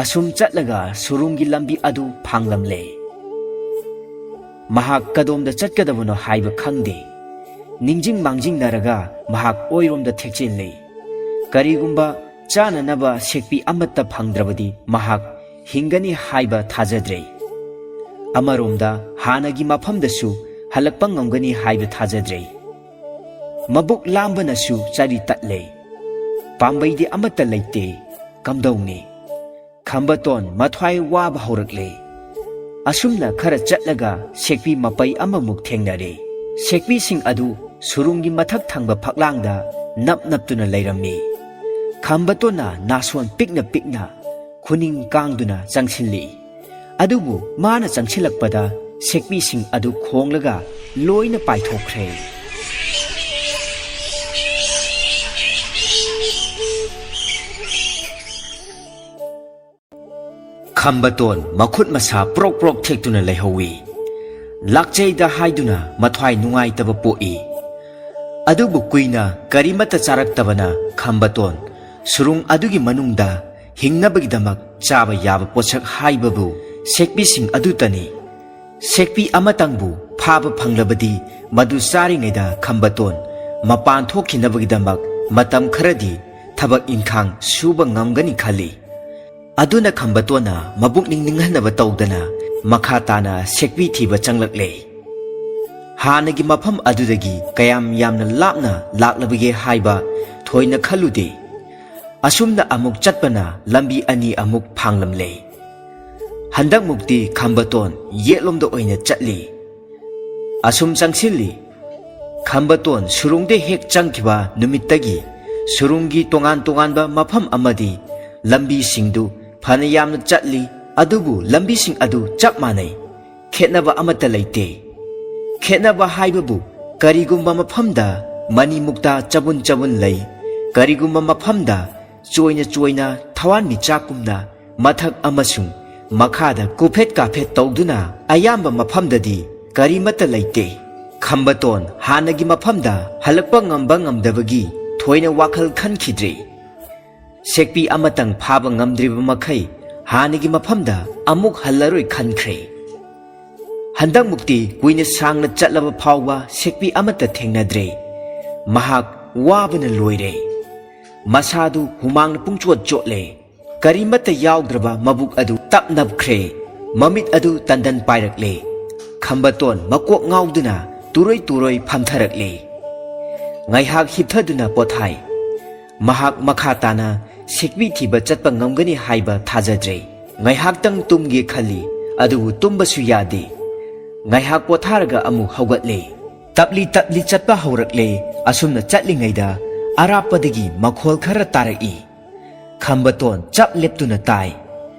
ꯑꯁꯨꯝ ꯆꯠꯂꯒ ꯁꯨꯔꯨꯡꯒꯤ ꯂꯝꯕꯤ ꯑꯗꯨ ꯐꯥꯡꯂꯝꯂꯦ꯫ ꯃꯍꯥꯛ ꯀꯗꯣꯝꯗ ꯆꯠꯀꯗꯕꯅꯣ ꯍꯥꯏꯕ ꯈꯪꯗꯦ꯫ ꯅꯤꯡꯖꯤꯡ ꯃꯥꯡꯖꯤꯡꯅꯔꯒ ꯃꯍꯥꯛ ꯑꯣꯏꯔꯣꯝꯗ ꯊꯦꯛꯆꯤꯜꯂꯤ꯫ ꯀꯔꯤꯒꯨꯝꯕ ꯆꯥꯅꯅꯕ ꯁꯦꯛꯄꯤ ꯑꯃꯠꯇ ꯐꯪꯗ꯭ꯔꯕꯗꯤ ꯃꯍꯥꯛ ꯍꯤꯡꯒꯅꯤ ꯍꯥꯏꯕ ꯊꯥꯖꯗ꯭ꯔꯦ꯫ ꯑꯃꯔꯣꯝꯗ ꯍꯥꯟꯅꯒꯤ ꯃꯐꯝꯗꯁꯨ ꯍꯜꯂꯛꯄ ꯉꯝꯒꯅꯤ ꯍꯥꯏꯕ ꯊꯥꯖꯗ꯭ꯔꯦ꯫ ꯃꯕꯨꯛ ꯂꯥꯝꯕꯅꯁꯨ ꯆꯔꯤ ꯇꯠꯂꯦ꯫ ꯄꯥꯝꯕꯩꯗꯤ ꯑꯃꯠꯇ ꯂꯩꯇꯦ꯫ ꯀꯝꯗꯧꯅꯤ? ꯈꯝꯕꯇꯣꯟ ꯃꯊ꯭ꯋꯥꯏ ꯋꯥꯕ ꯍꯧꯔꯛꯂꯦ꯫ ꯑꯁꯨꯝꯅ ꯈꯔ ꯆꯠꯂꯒ ꯁꯦꯛꯄꯤ ꯃꯄꯩ ꯑꯃꯃꯨꯛ ꯊꯦꯡꯅꯔꯦ꯫ ꯁꯦꯛꯄꯤꯁꯤꯡ ꯑꯗꯨ ꯁꯨꯔꯨꯡꯒꯤ ꯃꯊꯛ ꯊꯪꯕ ꯐꯛꯂꯥꯡꯗ ꯅꯞ ꯅꯞꯇꯨꯅ ꯂꯩꯔꯝꯃꯤ꯫ ꯈꯝꯕꯇꯣꯟꯅ ꯅꯥꯁꯣꯟ ꯄꯤꯛꯅ ꯄꯤꯛꯅ ꯈꯨꯅꯤꯡ ꯀꯥꯡꯗꯨꯅ ꯆꯪꯁꯤꯜꯂꯤ꯫ ꯑꯗꯨꯕꯨ ꯃꯥꯅ ꯆꯪꯁꯤꯜꯂꯛꯄꯗ ꯁꯦꯛꯄꯤꯁꯤꯡ ꯑꯗꯨ ꯈꯣꯡꯂꯒ ꯂꯣꯏꯅ ꯄꯥꯏꯊꯣꯛꯈ꯭ꯔꯦ꯫ ꯈꯝꯕꯇꯣꯟ ꯃꯈꯨꯠ ꯃꯁꯥ ꯄ꯭ꯔꯣꯛ ꯄ꯭ꯔꯣꯛ ꯊꯦꯛꯇꯨꯅ ꯂꯩꯍꯧꯏ꯫ ꯂꯥꯛꯆꯩꯗ ꯍꯥꯏꯗꯨꯅ ꯃꯊ꯭ꯋꯥꯏ ꯅꯨꯡꯉꯥꯏꯇꯕ ꯄꯣꯛꯏ꯫ ꯑꯗꯨꯕꯨ ꯀꯨꯏꯅ ꯀꯔꯤꯃꯠꯇ ꯆꯥꯔꯛꯇꯕꯅ ꯈꯝꯕꯇꯣꯟ ꯁꯨꯔꯨꯡ ꯑꯗꯨꯒꯤ ꯃꯅꯨꯡꯗ ꯍꯤꯡꯅꯕꯒꯤꯗꯃꯛ ꯆꯥꯕ ꯌꯥꯕ ꯄꯣꯠꯁꯛ ꯍꯥꯏꯕꯕꯨ ꯁꯦꯛꯄꯤꯁꯤꯡ ꯑꯗꯨꯇꯅꯤ꯫ ꯁꯦꯛꯄꯤ ꯑꯃꯇꯪꯕꯨ ꯐꯥꯕ ꯐꯪꯂꯕꯗꯤ ꯃꯗꯨ ꯆꯥꯔꯤꯉꯩꯗ ꯈꯝꯕꯇꯣꯟ ꯃꯄꯥꯟ ꯊꯣꯛꯈꯤꯅꯕꯒꯤꯗꯃꯛ ꯃꯇꯝ ꯈꯔꯗꯤ ꯊꯕꯛ ꯏꯟꯈꯥꯡ ꯁꯨꯕ ꯉꯝꯒꯅꯤ ꯈꯜꯂꯤ꯫ ꯑꯗꯨꯅ ꯈꯝꯕꯇꯣꯟꯅ ꯃꯕꯨꯛꯅꯤꯡ ꯅꯤꯡꯍꯟꯅꯕ ꯇꯧꯗꯅ ꯃꯈꯥ ꯇꯥꯅ ꯁꯦꯛꯄꯤ ꯊꯤꯕ ꯆꯪꯂꯛꯂꯦ꯫ ꯍꯥꯟꯅꯒꯤ ꯃꯐꯝ ꯑꯗꯨꯗꯒꯤ ꯀꯌꯥꯝ ꯌꯥꯝꯅ ꯂꯥꯞꯅ ꯂꯥꯛꯂꯕꯒꯦ ꯍꯥꯏꯕ ꯊꯣꯏꯅ ꯈꯜꯂꯨꯗꯦ꯫ ꯑꯁꯨꯝꯅ ꯑꯃꯨꯛ ꯆꯠꯄꯅ ꯂꯝꯕꯤ ꯑꯅꯤ ꯑꯃꯨꯛ ꯐꯥꯡꯂꯝꯂꯦ꯫ ꯍꯟꯗꯛꯃꯨꯛꯇꯤ ꯈꯝꯕꯇꯣꯟ ꯌꯦꯠꯂꯣꯝꯗ ꯑꯣꯏꯅ ꯆꯠꯂꯤ꯫ ꯑꯁꯨꯝ ꯆꯪꯁꯤꯜꯂꯤ꯫ ꯈꯝꯕꯇꯣꯟ ꯁꯨꯔꯨꯡꯗ ꯍꯦꯛ ꯆꯪꯈꯤꯕ ꯅꯨꯃꯤꯠꯇꯒꯤ ꯁꯨꯔꯨꯡꯒꯤ ꯇꯣꯉꯥꯟ ꯇꯣꯉꯥꯟꯕ ꯃꯐꯝ ꯑꯃꯗꯤ ꯂꯝꯕꯤꯁꯤꯡꯗꯨ ꯐꯅ ꯌꯥꯝꯅ ꯆꯠꯂꯤ, ꯑꯗꯨꯕꯨ ꯂꯝꯕꯤꯁꯤꯡ ꯑꯗꯨ ꯆꯞ ꯃꯥꯟꯅꯩ꯫ ꯈꯦꯠꯅꯕ ꯑꯃꯠꯇ ꯂꯩꯇꯦ꯫ ꯈꯦꯠꯅꯕ ꯍꯥꯏꯕꯕꯨ ꯀꯔꯤꯒꯨꯝꯕ ꯃꯐꯝꯗ ꯃꯅꯤꯃꯨꯛꯇ ꯆꯕꯨꯟ ꯆꯕꯨꯟ ꯂꯩ, ꯀꯔꯤꯒꯨꯝꯕ ꯃꯐꯝꯗ ꯆꯣꯏꯅ ꯆꯣꯏꯅ ꯊꯋꯥꯟꯃꯤꯆꯥꯛꯀꯨꯝꯅ ꯃꯊꯛ ꯑꯃꯁꯨꯡ ꯃꯈꯥꯗ ꯀꯨꯐꯦꯠ ꯀꯥꯐꯦꯠ ꯇꯧꯗꯨꯅ ꯑꯌꯥꯝꯕ ꯃꯐꯝꯗꯗꯤ ꯀꯔꯤꯃꯠꯇ ꯂꯩꯇꯦ꯫ ꯈꯝꯕꯇꯣꯟ ꯍꯥꯟꯅꯒꯤ ꯃꯐꯝꯗ ꯍꯜꯂꯛꯄ ꯉꯝꯕ ꯉꯝꯗꯕꯒꯤ ꯊꯣꯏꯅ ꯋꯥꯈꯜ ꯈꯟꯈꯤꯗ꯭ꯔꯦ꯫ ꯁꯦꯛꯄꯤ ꯑꯃꯇꯪ ꯐꯥꯕ ꯉꯝꯗ꯭ꯔꯤꯕ ꯃꯈꯩ ꯍꯥꯟꯅꯒꯤ ꯃꯐꯝꯗ ꯑꯃꯨꯛ ꯍꯜꯂꯔꯣꯏ ꯈꯟꯈ꯭ꯔꯦ꯫ ꯍꯟꯗꯛꯃꯨꯛꯇꯤ ꯀꯨꯏꯅ ꯁꯥꯡꯅ ꯆꯠꯂꯕ ꯐꯥꯎꯕ ꯁꯦꯛꯄꯤ ꯑꯃꯠꯇ ꯊꯦꯡꯅꯗ꯭ꯔꯦ꯫ ꯃꯍꯥꯛ ꯋꯥꯕꯅ ꯂꯣꯏꯔꯦ꯫ ꯃꯁꯥꯗꯨ ꯍꯨꯃꯥꯡꯅ ꯄꯨꯡꯆꯣꯠ ꯆꯣꯠꯂꯦ꯫ ꯀꯔꯤꯃꯠꯇ ꯌꯥꯎꯗ꯭ꯔꯕ ꯃꯕꯨꯛ ꯑꯗꯨ ꯇꯞ ꯅꯞꯈ꯭ꯔꯦ꯫ ꯃꯃꯤꯠ ꯑꯗꯨ ꯇꯟꯗꯟ ꯄꯥꯏꯔꯛꯂꯦ꯫ ꯈꯝꯕꯇꯣꯟ ꯃꯀꯣꯛ ꯉꯥꯎꯗꯨꯅ ꯇꯨꯔꯣꯏ ꯇꯨꯔꯣꯏ ꯐꯝꯊꯔꯛꯂꯦ꯫ ꯉꯥꯏꯍꯥꯛ ꯍꯤꯞꯊꯗꯨꯅ ꯄꯣꯊꯥꯏ꯫ ꯃꯍꯥꯛ ꯃꯈꯥ ꯇꯥꯅ ꯁꯦꯛꯄꯤ ꯊꯤꯕ ꯆꯠꯄ ꯉꯝꯒꯅꯤ ꯍꯥꯏꯕ ꯊꯥꯖꯗ꯭ꯔꯦ꯫ ꯉꯥꯏꯍꯥꯛꯇꯪ ꯇꯨꯝꯒꯦ ꯈꯜꯂꯤ, ꯑꯗꯨꯕꯨ ꯇꯨꯝꯕꯁꯨ ꯌꯥꯗꯦ꯫ ꯉꯥꯏꯍꯥꯛ ꯄꯣꯊꯥꯔꯒ ꯑꯃꯨꯛ ꯍꯧꯒꯠꯂꯦ꯫ ꯇꯞꯂꯤ ꯇꯞꯂꯤ ꯆꯠꯄ ꯍꯧꯔꯛꯂꯦ꯫ ꯑꯁꯨꯝꯅ ꯆꯠꯂꯤꯉꯩꯗ ꯑꯔꯥꯞꯄꯗꯒꯤ ꯃꯈꯣꯜ ꯈꯔ ꯇꯥꯔꯛꯏ꯫ ꯈꯝꯕꯇꯣꯟ ꯆꯞ ꯂꯦꯞꯇꯨꯅ ꯇꯥꯏ꯫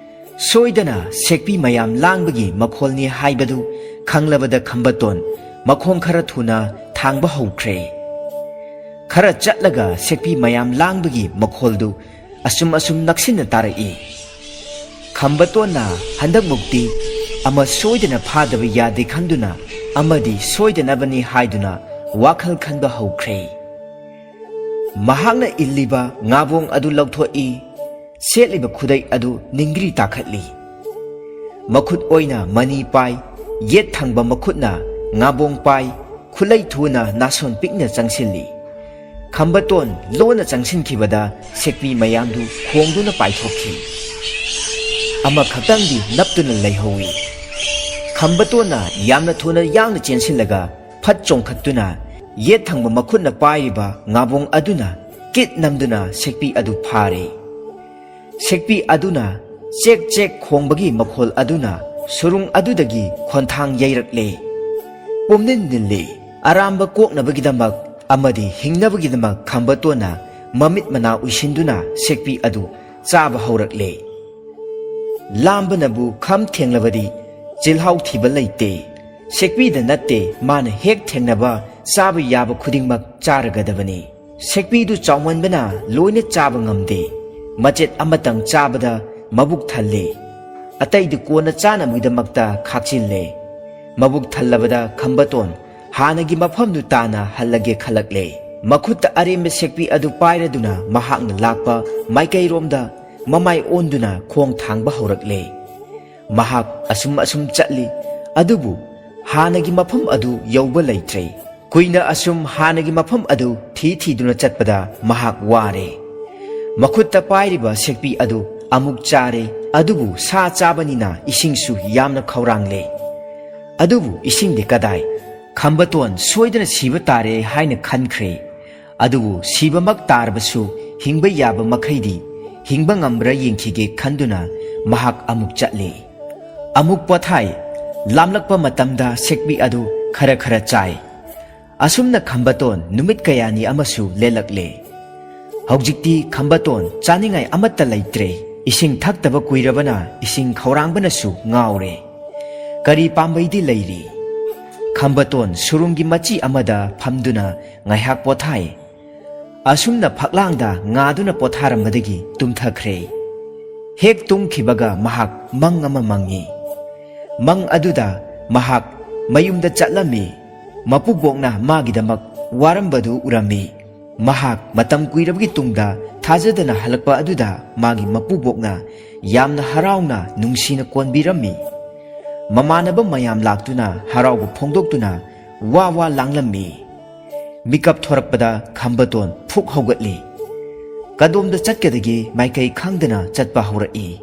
ꯁꯣꯏꯗꯅ ꯁꯦꯛꯄꯤ ꯃꯌꯥꯝ ꯂꯥꯡꯕꯒꯤ ꯃꯈꯣꯜꯅꯤ ꯍꯥꯏꯕꯗꯨ ꯈꯪꯂꯕꯗ ꯈꯝꯕꯇꯣꯟ ꯃꯈꯣꯡ ꯈꯔ ꯊꯨꯅ ꯊꯥꯡꯕ ꯍꯧꯈ꯭ꯔꯦ꯫ ꯈꯔ ꯆꯠꯂꯒ ꯁꯦꯛꯄꯤ ꯃꯌꯥꯝ ꯂꯥꯡꯕꯒꯤ ꯃꯈꯣꯜꯗꯨ ꯑꯁꯨꯝ ꯑꯁꯨꯝ ꯅꯛꯁꯤꯟꯅ ꯇꯥꯔꯛꯏ꯫ ꯈꯝꯕꯇꯣꯟꯅ ꯍꯟꯗꯛꯃꯨꯛꯇꯤ ꯑꯃ ꯁꯣꯏꯗꯅ ꯐꯥꯗꯕ ꯌꯥꯗꯦ ꯈꯟꯗꯨꯅ ꯑꯃꯗꯤ ꯁꯣꯏꯗꯅꯕꯅꯤ ꯍꯥꯏꯗꯨꯅ ꯋꯥꯈꯜ ꯈꯟꯕ ꯍꯧꯈ꯭ꯔꯦ꯫ ꯃꯍꯥꯛꯅ ꯏꯜꯂꯤꯕ ꯉꯥꯕꯣꯡ ꯑꯗꯨ ꯂꯧꯊꯣꯛꯏ꯫ ꯁꯦꯠꯂꯤꯕ ꯈꯨꯗꯩ ꯑꯗꯨ ꯅꯤꯡꯒ꯭ꯔꯤ ꯇꯥꯈꯠꯂꯤ꯫ ꯃꯈꯨꯠ ꯑꯣꯏꯅ ꯃꯅꯤ ꯄꯥꯏ, ꯌꯦꯠ ꯊꯪꯕ ꯃꯈꯨꯠꯅ ꯉꯥꯕꯣꯡ ꯄꯥꯏ, ꯈꯨꯠꯂꯩ ꯊꯨꯅ ꯅꯥꯁꯣꯟ ꯄꯤꯛꯅ ꯆꯪꯁꯤꯜꯂꯤ꯫ ꯈꯝꯕꯇꯣꯟ ꯂꯣꯟꯅ ꯆꯪꯁꯤꯟꯈꯤꯕꯗ ꯁꯦꯛꯄꯤ ꯃꯌꯥꯝꯗꯨ ꯈꯣꯡꯗꯨꯅ ꯄꯥꯏꯊꯣꯛꯈꯤ꯫ ꯑꯃꯈꯛꯇꯪꯗꯤ ꯅꯞꯇꯨꯅ ꯂꯩꯍꯧꯏ꯫ ꯈꯝꯕꯇꯣꯟꯅ ꯌꯥꯝꯅ ꯊꯨꯅ ꯌꯥꯡꯅ ꯆꯦꯟꯁꯤꯜꯂꯒ ꯐꯠ ꯆꯣꯡꯈꯠꯇꯨꯅ ꯌꯦꯠ ꯊꯪꯕ ꯃꯈꯨꯠꯅ ꯄꯥꯏꯔꯤꯕ ꯉꯥꯕꯣꯡ ꯑꯗꯨꯅ ꯀꯤꯠ ꯅꯝꯗꯨꯅ ꯁꯦꯛꯄꯤ ꯑꯗꯨ ꯐꯥꯔꯦ꯫ ꯁꯦꯛꯄꯤ ꯑꯗꯨꯅ ꯆꯦꯛ ꯆꯦꯛ ꯈꯣꯡꯕꯒꯤ ꯃꯈꯣꯜ ꯑꯗꯨꯅ ꯁꯨꯔꯨꯡ ꯑꯗꯨꯗꯒꯤ ꯈꯣꯟꯊꯥꯡ ꯌꯩꯔꯛꯂꯦ꯫ ꯄꯨꯝꯅꯤꯟ ꯅꯤꯜꯂꯤ꯫ ꯑꯔꯥꯝꯕ ꯀꯣꯛꯅꯕꯒꯤꯗꯃꯛ ꯑꯃꯗꯤ ꯍꯤꯡꯅꯕꯒꯤꯗꯃꯛ ꯈꯝꯕꯇꯣꯟꯅ ꯃꯃꯤꯠ ꯃꯅꯥ ꯎꯏꯁꯤꯟꯗꯨꯅ ꯁꯦꯛꯄꯤ ꯑꯗꯨ ꯆꯥꯕ ꯍꯧꯔꯛꯂꯦ꯫ ꯂꯥꯝꯕꯅꯕꯨ ꯈꯝ ꯊꯦꯡꯂꯕꯗꯤ ꯆꯤꯜꯍꯥꯎ ꯊꯤꯕ ꯂꯩꯇꯦ꯫ ꯁꯦꯛꯄꯤꯗ ꯅꯠꯇꯦ, ꯃꯥꯅ ꯍꯦꯛ ꯊꯦꯡꯅꯕ ꯆꯥꯕ ꯌꯥꯕ ꯈꯨꯗꯤꯡꯃꯛ ꯆꯥꯔꯒꯗꯕꯅꯤ꯫ ꯁꯦꯛꯄꯤꯗꯨ ꯆꯥꯎꯃꯟꯕꯅ ꯂꯣꯏꯅ ꯆꯥꯕ ꯉꯝꯗꯦ꯫ ꯃꯆꯦꯠ ꯑꯃꯇꯪ ꯆꯥꯕꯗ ꯃꯕꯨꯛ ꯊꯜꯂꯦ꯫ ꯑꯇꯩꯗꯤ ꯀꯣꯟꯅ ꯆꯥꯅꯕꯒꯤꯗꯃꯛꯇ ꯈꯥꯛꯆꯤꯜꯂꯦ꯫ ꯃꯕꯨꯛ ꯊꯜꯂꯕꯗ ꯈꯝꯕꯇꯣꯟ ꯍꯥꯟꯅꯒꯤ ꯃꯐꯝꯗꯨ ꯇꯥꯅ ꯍꯜꯂꯒꯦ ꯈꯜꯂꯛꯂꯦ꯫ ꯃꯈꯨꯠꯇ ꯑꯔꯦꯝꯕ ꯁꯦꯛꯄꯤ ꯑꯗꯨ ꯄꯥꯏꯔꯗꯨꯅ ꯃꯍꯥꯛꯅ ꯂꯥꯛꯄ ꯃꯥꯏꯀꯩꯔꯣꯝꯗ ꯃꯃꯥꯏ ꯑꯣꯟꯗꯨꯅ ꯈꯣꯡ ꯊꯥꯡꯕ ꯍꯧꯔꯛꯂꯦ꯫ ꯃꯍꯥꯛ ꯑꯁꯨꯝ ꯑꯁꯨꯝ ꯆꯠꯂꯤ, ꯑꯗꯨꯕꯨ ꯍꯥꯟꯅꯒꯤ ꯃꯐꯝ ꯑꯗꯨ ꯌꯧꯕ ꯂꯩꯇ꯭ꯔꯦ꯫ ꯀꯨꯏꯅ ꯑꯁꯨꯝ ꯍꯥꯟꯅꯒꯤ ꯃꯐꯝ ꯑꯗꯨ ꯊꯤ ꯊꯤꯗꯨꯅ ꯆꯠꯄꯗ ꯃꯍꯥꯛ ꯋꯥꯔꯦ꯫ ꯃꯈꯨꯠꯇ ꯄꯥꯏꯔꯤꯕ ꯁꯦꯛꯄꯤ ꯑꯗꯨ ꯑꯃꯨꯛ ꯆꯥꯔꯦ, ꯑꯗꯨꯕꯨ ꯁꯥ ꯆꯥꯕꯅꯤꯅ ꯏꯁꯤꯡꯁꯨ ꯌꯥꯝꯅ ꯈꯧꯔꯥꯡꯂꯦ꯫ ꯑꯗꯨꯕꯨ ꯏꯁꯤꯡꯗꯤ ꯀꯗꯥꯏ? ꯈꯝꯕꯇꯣꯟ ꯁꯣꯏꯗꯅ ꯁꯤꯕ ꯇꯥꯔꯦ ꯍꯥꯏꯅ ꯈꯟꯈ꯭ꯔꯦ꯫ ꯑꯗꯨꯕꯨ ꯁꯤꯕꯃꯛ ꯇꯥꯔꯕꯁꯨ ꯍꯤꯡꯕ ꯌꯥꯕ ꯃꯈꯩꯗꯤ ꯍꯤꯡꯕ ꯉꯝꯕ꯭ꯔꯥ ꯌꯦꯡꯈꯤꯒꯦ ꯈꯟꯗꯨꯅ ꯃꯍꯥꯛ ꯑꯃꯨꯛ ꯆꯠꯂꯤ꯫ ꯑꯃꯨꯛ ꯄꯣꯊꯥꯏ꯫ ꯂꯥꯝꯂꯛꯄ ꯃꯇꯝꯗ ꯁꯦꯛꯄꯤ ꯑꯗꯨ ꯈꯔ ꯈꯔ ꯆꯥꯏ꯫ ꯑꯁꯨꯝꯅ ꯈꯝꯕꯇꯣꯟ ꯅꯨꯃꯤꯠ ꯀꯌꯥꯅꯤ ꯑꯃꯁꯨ ꯂꯦꯜꯂꯛꯂꯦ꯫ ꯍꯧꯖꯤꯛꯇꯤ ꯈꯝꯕꯇꯣꯟ ꯆꯥꯅꯤꯡꯉꯥꯏ ꯑꯃꯠꯇ ꯂꯩꯇ꯭ꯔꯦ꯫ ꯏꯁꯤꯡ ꯊꯛꯇꯕ ꯀꯨꯏꯔꯕꯅ ꯏꯁꯤꯡ ꯈꯧꯔꯥꯡꯕꯅꯁꯨ ꯉꯥꯎꯔꯦ꯫ ꯀꯔꯤ ꯄꯥꯝꯕꯩꯗꯤ ꯂꯩꯔꯤ? ꯈꯝꯕꯇꯣꯟ ꯁꯨꯔꯨꯡꯒꯤ ꯃꯆꯤ ꯑꯃꯗ ꯐꯝꯗꯨꯅ ꯉꯥꯏꯍꯥꯛ ꯄꯣꯊꯥꯏ꯫ ꯑꯁꯨꯝꯅ ꯐꯛꯂꯥꯡꯗ ꯉꯥꯗꯨꯅ ꯄꯣꯊꯥꯔꯝꯕꯗꯒꯤ ꯇꯨꯝꯊꯈ꯭ꯔꯦ꯫ ꯍꯦꯛ ꯇꯨꯝꯈꯤꯕꯒ ꯃꯍꯥꯛ ꯃꯪ ꯑꯃ ꯃꯪꯉꯤ꯫ ꯃꯪ ꯑꯗꯨꯗ ꯃꯍꯥꯛ ꯃꯌꯨꯝꯗ ꯆꯠꯂꯝꯃꯤ꯫ ꯃꯄꯨꯕꯣꯛꯅ ꯃꯥꯒꯤꯗꯃꯛ ꯋꯥꯔꯝꯕꯗꯨ ꯎꯔꯝꯃꯤ꯫ ꯃꯍꯥꯛ ꯃꯇꯝ ꯀꯨꯏꯔꯕꯒꯤ ꯇꯨꯡꯗ ꯊꯥꯖꯗꯅ ꯍꯜꯂꯛꯄ ꯑꯗꯨꯗ ꯃꯥꯒꯤ ꯃꯄꯨꯕꯣꯛꯅ ꯌꯥꯝꯅ ꯍꯔꯥꯎꯅ ꯅꯨꯡꯁꯤꯅ ꯀꯣꯟꯕꯤꯔꯝꯃꯤ꯫ ꯃꯃꯥꯟꯅꯕ ꯃꯌꯥꯝ ꯂꯥꯛꯇꯨꯅ ꯍꯔꯥꯎꯕ ꯐꯣꯡꯗꯣꯛꯇꯨꯅ ꯋꯥ ꯋꯥ ꯂꯥꯡꯂꯝꯃꯤ꯫ ꯃꯤꯀꯞ ꯊꯣꯔꯛꯄꯗ ꯈꯝꯕꯇꯣꯟ ꯐꯨꯛ ꯍꯧꯒꯠꯂꯤ꯫ ꯀꯗꯣꯝꯗ ꯆꯠꯀꯗꯒꯦ ꯃꯥꯏꯀꯩ ꯈꯪꯗꯅ ꯆꯠꯄ ꯍꯧꯔꯛꯏ꯫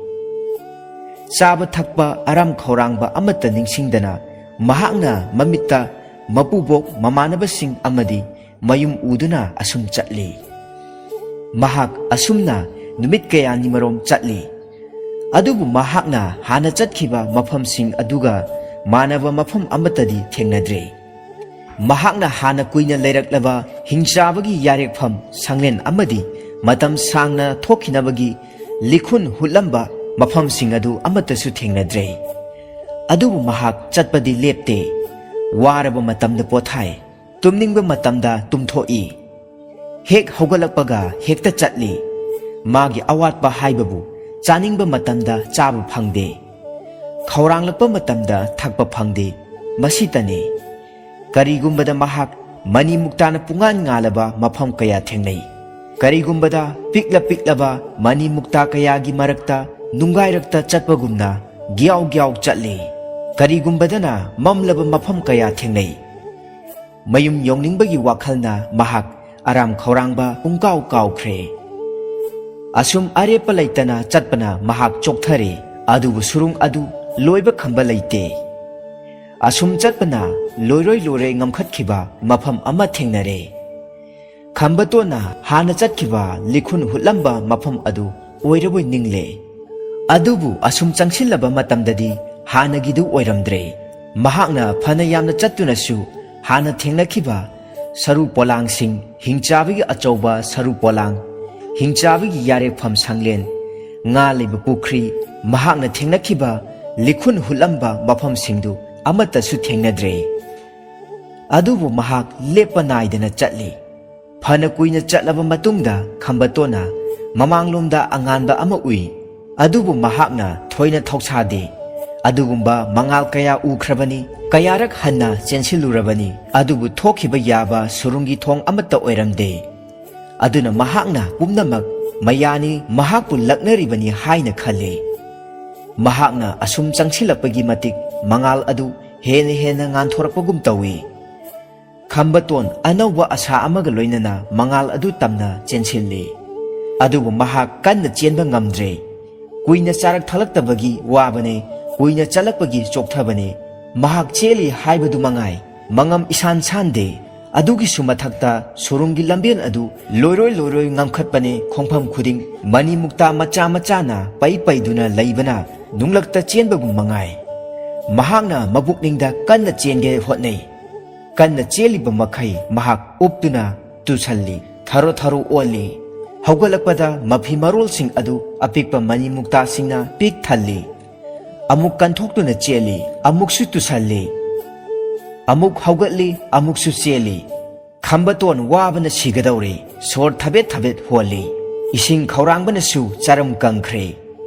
ꯆꯥꯕ ꯊꯛꯄ ꯑꯔꯥꯝ ꯈꯧꯔꯥꯡꯕ ꯑꯃꯠꯇ ꯅꯤꯡꯁꯤꯡꯗꯅ ꯃꯍꯥꯛꯅ ꯃꯃꯤꯠꯇ ꯃꯄꯨꯕꯣꯛ, ꯃꯃꯥꯟꯅꯕꯁꯤꯡ ꯑꯃꯗꯤ ꯃꯌꯨꯝ ꯎꯗꯨꯅ ꯑꯁꯨꯝ ꯆꯠꯂꯤ꯫ ꯃꯍꯥꯛ ꯑꯁꯨꯝꯅ ꯅꯨꯃꯤꯠ ꯀꯌꯥꯅꯤꯃꯔꯣꯝ ꯆꯠꯂꯤ꯫ ꯑꯗꯨꯕꯨ ꯃꯍꯥꯛꯅ ꯍꯥꯟꯅ ꯆꯠꯈꯤꯕ ꯃꯐꯝꯁꯤꯡ ꯑꯗꯨꯒ ꯃꯥꯟꯅꯕ ꯃꯐꯝ ꯑꯃꯠꯇꯗꯤ ꯊꯦꯡꯅꯗ꯭ꯔꯦ꯫ ꯃꯍꯥꯛꯅ ꯍꯥꯟꯅ ꯀꯨꯏꯅ ꯂꯩꯔꯛꯂꯕ ꯍꯤꯡꯆꯥꯕꯒꯤ ꯌꯥꯔꯦꯛꯐꯝ ꯁꯪꯂꯦꯟ ꯑꯃꯗꯤ ꯃꯇꯝ ꯁꯥꯡꯅ ꯊꯣꯛꯈꯤꯅꯕꯒꯤ ꯂꯤꯈꯨꯟ ꯍꯨꯠꯂꯝꯕ ꯃꯐꯝꯁꯤꯡ ꯑꯗꯨ ꯑꯃꯠꯇꯁꯨ ꯊꯦꯡꯅꯗ꯭ꯔꯦ꯫ ꯑꯗꯨꯕꯨ ꯃꯍꯥꯛ ꯆꯠꯄꯗꯤ ꯂꯦꯞꯇꯦ꯫ ꯋꯥꯔꯕ ꯃꯇꯝꯗ ꯄꯣꯊꯥꯏ, ꯇꯨꯝꯅꯤꯡꯕ ꯃꯇꯝꯗ ꯇꯨꯝꯊꯣꯛꯏ꯫ ꯍꯦꯛ ꯍꯧꯒꯠꯂꯛꯄꯒ ꯍꯦꯛꯇ ꯆꯠꯂꯤ꯫ ꯃꯥꯒꯤ ꯑꯋꯥꯠꯄ ꯍꯥꯏꯕꯕꯨ ꯆꯥꯅꯤꯡꯕ ꯃꯇꯝꯗ ꯆꯥꯕ ꯐꯪꯗꯦ꯫ ꯈꯧꯔꯥꯡꯂꯛꯄ ꯃꯇꯝꯗ ꯊꯛꯄ ꯐꯪꯗꯦ꯫ ꯃꯁꯤꯇꯅꯤ꯫ ꯀꯔꯤꯒꯨꯝꯕꯗ ꯃꯍꯥꯛ ꯃꯅꯤ ꯃꯨꯛꯇꯥꯅ ꯄꯨꯡꯉꯥꯟ ꯉꯥꯜꯂꯕ ꯃꯐꯝ ꯀꯌꯥ ꯊꯦꯡꯅꯩ꯫ ꯀꯔꯤꯒꯨꯝꯕꯗ ꯄꯤꯛꯂ ꯄꯤꯛꯂꯕ ꯃꯅꯤ ꯃꯨꯛꯇꯥ ꯀꯌꯥꯒꯤ ꯃꯔꯛꯇ ꯅꯨꯡꯒꯥꯏꯔꯛꯇ ꯆꯠꯄꯒꯨꯝꯅ ꯒ꯭ꯌꯥꯎ ꯒ꯭ꯌꯥꯎ ꯆꯠꯂꯤ꯫ ꯀꯔꯤꯒꯨꯝꯕꯗꯅ ꯃꯝꯂꯕ ꯃꯐꯝ ꯀꯌꯥ ꯊꯦꯡꯅꯩ꯫ ꯃꯌꯨꯝ ꯌꯧꯅꯤꯡꯕꯒꯤ ꯋꯥꯈꯜꯅ ꯃꯍꯥꯛ ꯑꯔꯥꯝ ꯈꯧꯔꯥꯡꯕ ꯄꯨꯡꯀꯥꯎ ꯀꯥꯎꯈ꯭ꯔꯦ꯫ ꯑꯁꯨꯝ ꯑꯔꯦꯞꯄ ꯂꯩꯇꯅ ꯆꯠꯄꯅ ꯃꯍꯥꯛ ꯆꯣꯛꯊꯔꯦ꯫ ꯑꯗꯨꯕꯨ ꯁꯨꯔꯨꯡ ꯑꯗꯨ ꯂꯣꯏꯕ ꯈꯝꯕ ꯂꯩꯇꯦ꯫ ꯑꯁꯨꯝ ꯆꯠꯄꯅ ꯂꯣꯏꯔꯣꯏ ꯂꯣꯏꯔꯣꯏ ꯉꯝꯈꯠꯈꯤꯕ ꯃꯐꯝ ꯑꯃ ꯊꯦꯡꯅꯔꯦ꯫ ꯈꯝꯕꯇꯣꯟꯅ ꯍꯥꯟꯅ ꯆꯠꯈꯤꯕ ꯂꯤꯈꯨꯟ ꯍꯨꯠꯂꯝꯕ ꯃꯐꯝ ꯑꯗꯨ ꯑꯣꯏꯔꯕꯣꯏ ꯅꯤꯡꯂꯦ꯫ ꯑꯗꯨꯕꯨ ꯑꯁꯨꯝ ꯆꯪꯁꯤꯜꯂꯕ ꯃꯇꯝꯗꯗꯤ ꯍꯥꯟꯅꯒꯤꯗꯨ ꯑꯣꯏꯔꯝꯗ꯭ꯔꯦ꯫ ꯃꯍꯥꯛꯅ ꯐꯅ ꯌꯥꯝꯅ ꯆꯠꯇꯨꯅꯁꯨ ꯍꯥꯟꯅ ꯊꯦꯡꯅꯈꯤꯕ ꯁꯔꯨ ꯄꯣꯂꯥꯡꯁꯤꯡ, ꯍꯤꯡꯆꯥꯕꯒꯤ ꯑꯆꯧꯕ ꯁꯔꯨ ꯄꯣꯂꯥꯡ, ꯍꯤꯡꯆꯥꯕꯒꯤ ꯌꯥꯔꯦꯛꯐꯝ ꯁꯪꯂꯦꯟ, ꯉꯥ ꯂꯩꯕ ꯄꯨꯈ꯭ꯔꯤ, ꯃꯍꯥꯛꯅ ꯊꯦꯡꯅꯈꯤꯕ ꯂꯤꯈꯨꯟ ꯍꯨꯠꯂꯝꯕ ꯃꯐꯝꯁꯤꯡꯗꯨ ꯑꯃꯠꯇꯁꯨ ꯊꯦꯡꯅꯗ꯭ꯔꯦ꯫ ꯑꯗꯨꯕꯨ ꯃꯍꯥꯛ ꯂꯦꯞꯄ ꯅꯥꯏꯗꯅ ꯆꯠꯂꯤ꯫ ꯐꯅ ꯀꯨꯏꯅ ꯆꯠꯂꯕ ꯃꯇꯨꯡꯗ ꯈꯝꯕꯇꯣꯟꯅ ꯃꯃꯥꯡꯂꯣꯝꯗ ꯑꯉꯥꯟꯕ ꯑꯃ ꯎꯏ꯫ ꯑꯗꯨꯕꯨ ꯃꯍꯥꯛꯅ ꯊꯣꯏꯅ ꯊꯧꯁꯥꯗꯦ꯫ ꯑꯗꯨꯒꯨꯝꯕ ꯃꯉꯥꯜ ꯀꯌꯥ ꯎꯈ꯭ꯔꯕꯅꯤ, ꯀꯌꯥꯔꯛ ꯍꯟꯅ ꯆꯦꯟꯁꯤꯜꯂꯨꯔꯕꯅꯤ, ꯑꯗꯨꯕꯨ ꯊꯣꯛꯈꯤꯕ ꯌꯥꯕ ꯁꯨꯔꯨꯡꯒꯤ ꯊꯣꯡ ꯑꯃꯠꯇ ꯑꯣꯏꯔꯝꯗꯦ꯫ ꯑꯗꯨꯅ ꯃꯍꯥꯛꯅ ꯄꯨꯝꯅꯃꯛ ꯃꯌꯥꯅꯤ, ꯃꯍꯥꯛꯄꯨ ꯂꯛꯅꯔꯤꯕꯅꯤ ꯍꯥꯏꯅ ꯈꯜꯂꯤ꯫ ꯃꯍꯥꯛꯅ ꯑꯁꯨꯝ ꯆꯪꯁꯤꯜꯂꯛꯄꯒꯤ ꯃꯇꯤꯛ ꯃꯉꯥꯜ ꯑꯗꯨ ꯍꯦꯟꯅ ꯍꯦꯟꯅ ꯉꯥꯟꯊꯣꯔꯛꯄꯒꯨꯝ ꯇꯧꯏ꯫ ꯈꯝꯕꯇꯣꯟ ꯑꯅꯧꯕ ꯑꯁꯥ ꯑꯃꯒ ꯂꯣꯏꯅꯅ ꯃꯉꯥꯜ ꯑꯗꯨ ꯇꯝꯅ ꯆꯦꯟꯁꯤꯜꯂꯤ꯫ ꯑꯗꯨꯕꯨ ꯃꯍꯥꯛ ꯀꯟꯅ ꯆꯦꯟꯕ ꯉꯝꯗ꯭ꯔꯦ꯫ ꯀꯨꯏꯅ ꯆꯥꯔꯛ ꯊꯛꯂꯛꯇꯕꯒꯤ ꯋꯥꯕꯅꯦ, ꯀꯨꯏꯅ ꯆꯠꯂꯛꯄꯒꯤ ꯆꯣꯛꯊꯕꯅꯦ꯫ ꯃꯍꯥꯛ ꯆꯦꯜꯂꯤ ꯍꯥꯏꯕꯗꯨ ꯃꯉꯥꯏ, ꯃꯉꯝ ꯏꯁꯥꯟ ꯁꯥꯟꯗꯦ꯫ ꯑꯗꯨꯒꯤꯁꯨ ꯃꯊꯛꯇ ꯁꯨꯔꯨꯡꯒꯤ ꯂꯝꯕꯦꯜ ꯑꯗꯨ ꯂꯣꯏꯔꯣꯏ ꯂꯣꯏꯔꯣꯏ ꯉꯝꯈꯠꯄꯅꯦ, ꯈꯣꯡꯐꯝ ꯈꯨꯗꯤꯡ ꯃꯅꯤ ꯃꯨꯛꯇꯥ ꯃꯆꯥ ꯃꯆꯥꯅ ꯄꯩ ꯄꯩꯗꯨꯅ ꯂꯩꯕꯅ ꯅꯨꯡꯂꯛꯇ ꯆꯦꯟꯕꯒꯨꯝ ꯃꯉꯥꯏ꯫ ꯃꯍꯥꯛꯅ ꯃꯕꯨꯛꯅꯤꯡꯗ ꯀꯟꯅ ꯆꯦꯟꯒꯦ ꯍꯣꯠꯅꯩ꯫ ꯀꯟꯅ ꯆꯦꯜꯂꯤꯕ ꯃꯈꯩ ꯃꯍꯥꯛ ꯎꯞꯇꯨꯅ ꯇꯨꯁꯜꯂꯤ, ꯊꯔꯣ ꯊꯔꯣ ꯑꯣꯜꯂꯤ꯫ ꯍꯧꯒꯠꯂꯛꯄꯗ ꯃꯐꯤ ꯃꯔꯣꯜꯁꯤꯡ ꯑꯗꯨ ꯑꯄꯤꯛꯄ ꯃꯅꯤ ꯃꯨꯛꯇꯥꯁꯤꯡꯅ ꯄꯤꯛ ꯊꯜꯂꯤ꯫ ꯑꯃꯨꯛ ꯀꯟꯊꯣꯛꯇꯨꯅ ꯆꯦꯜꯂꯤ, ꯑꯃꯨꯛꯁꯨ ꯇꯨꯁꯜꯂꯤ꯫ ꯑꯃꯨꯛ ꯍꯧꯒꯠꯂꯤ, ꯑꯃꯨꯛꯁꯨ ꯆꯦꯜꯂꯤ꯫ ꯈꯝꯕꯇꯣꯟ ꯋꯥꯕꯅ ꯁꯤꯒꯗꯧꯔꯦ, ꯁꯣꯔ ꯊꯕꯦꯠ ꯊꯕꯦꯠ ꯍꯣꯜꯂꯤ꯫ ꯏꯁꯤꯡ ꯈꯧꯔꯥꯡꯕꯅꯁꯨ ꯆꯔꯝ ꯀꯪꯈ꯭ꯔꯦ꯫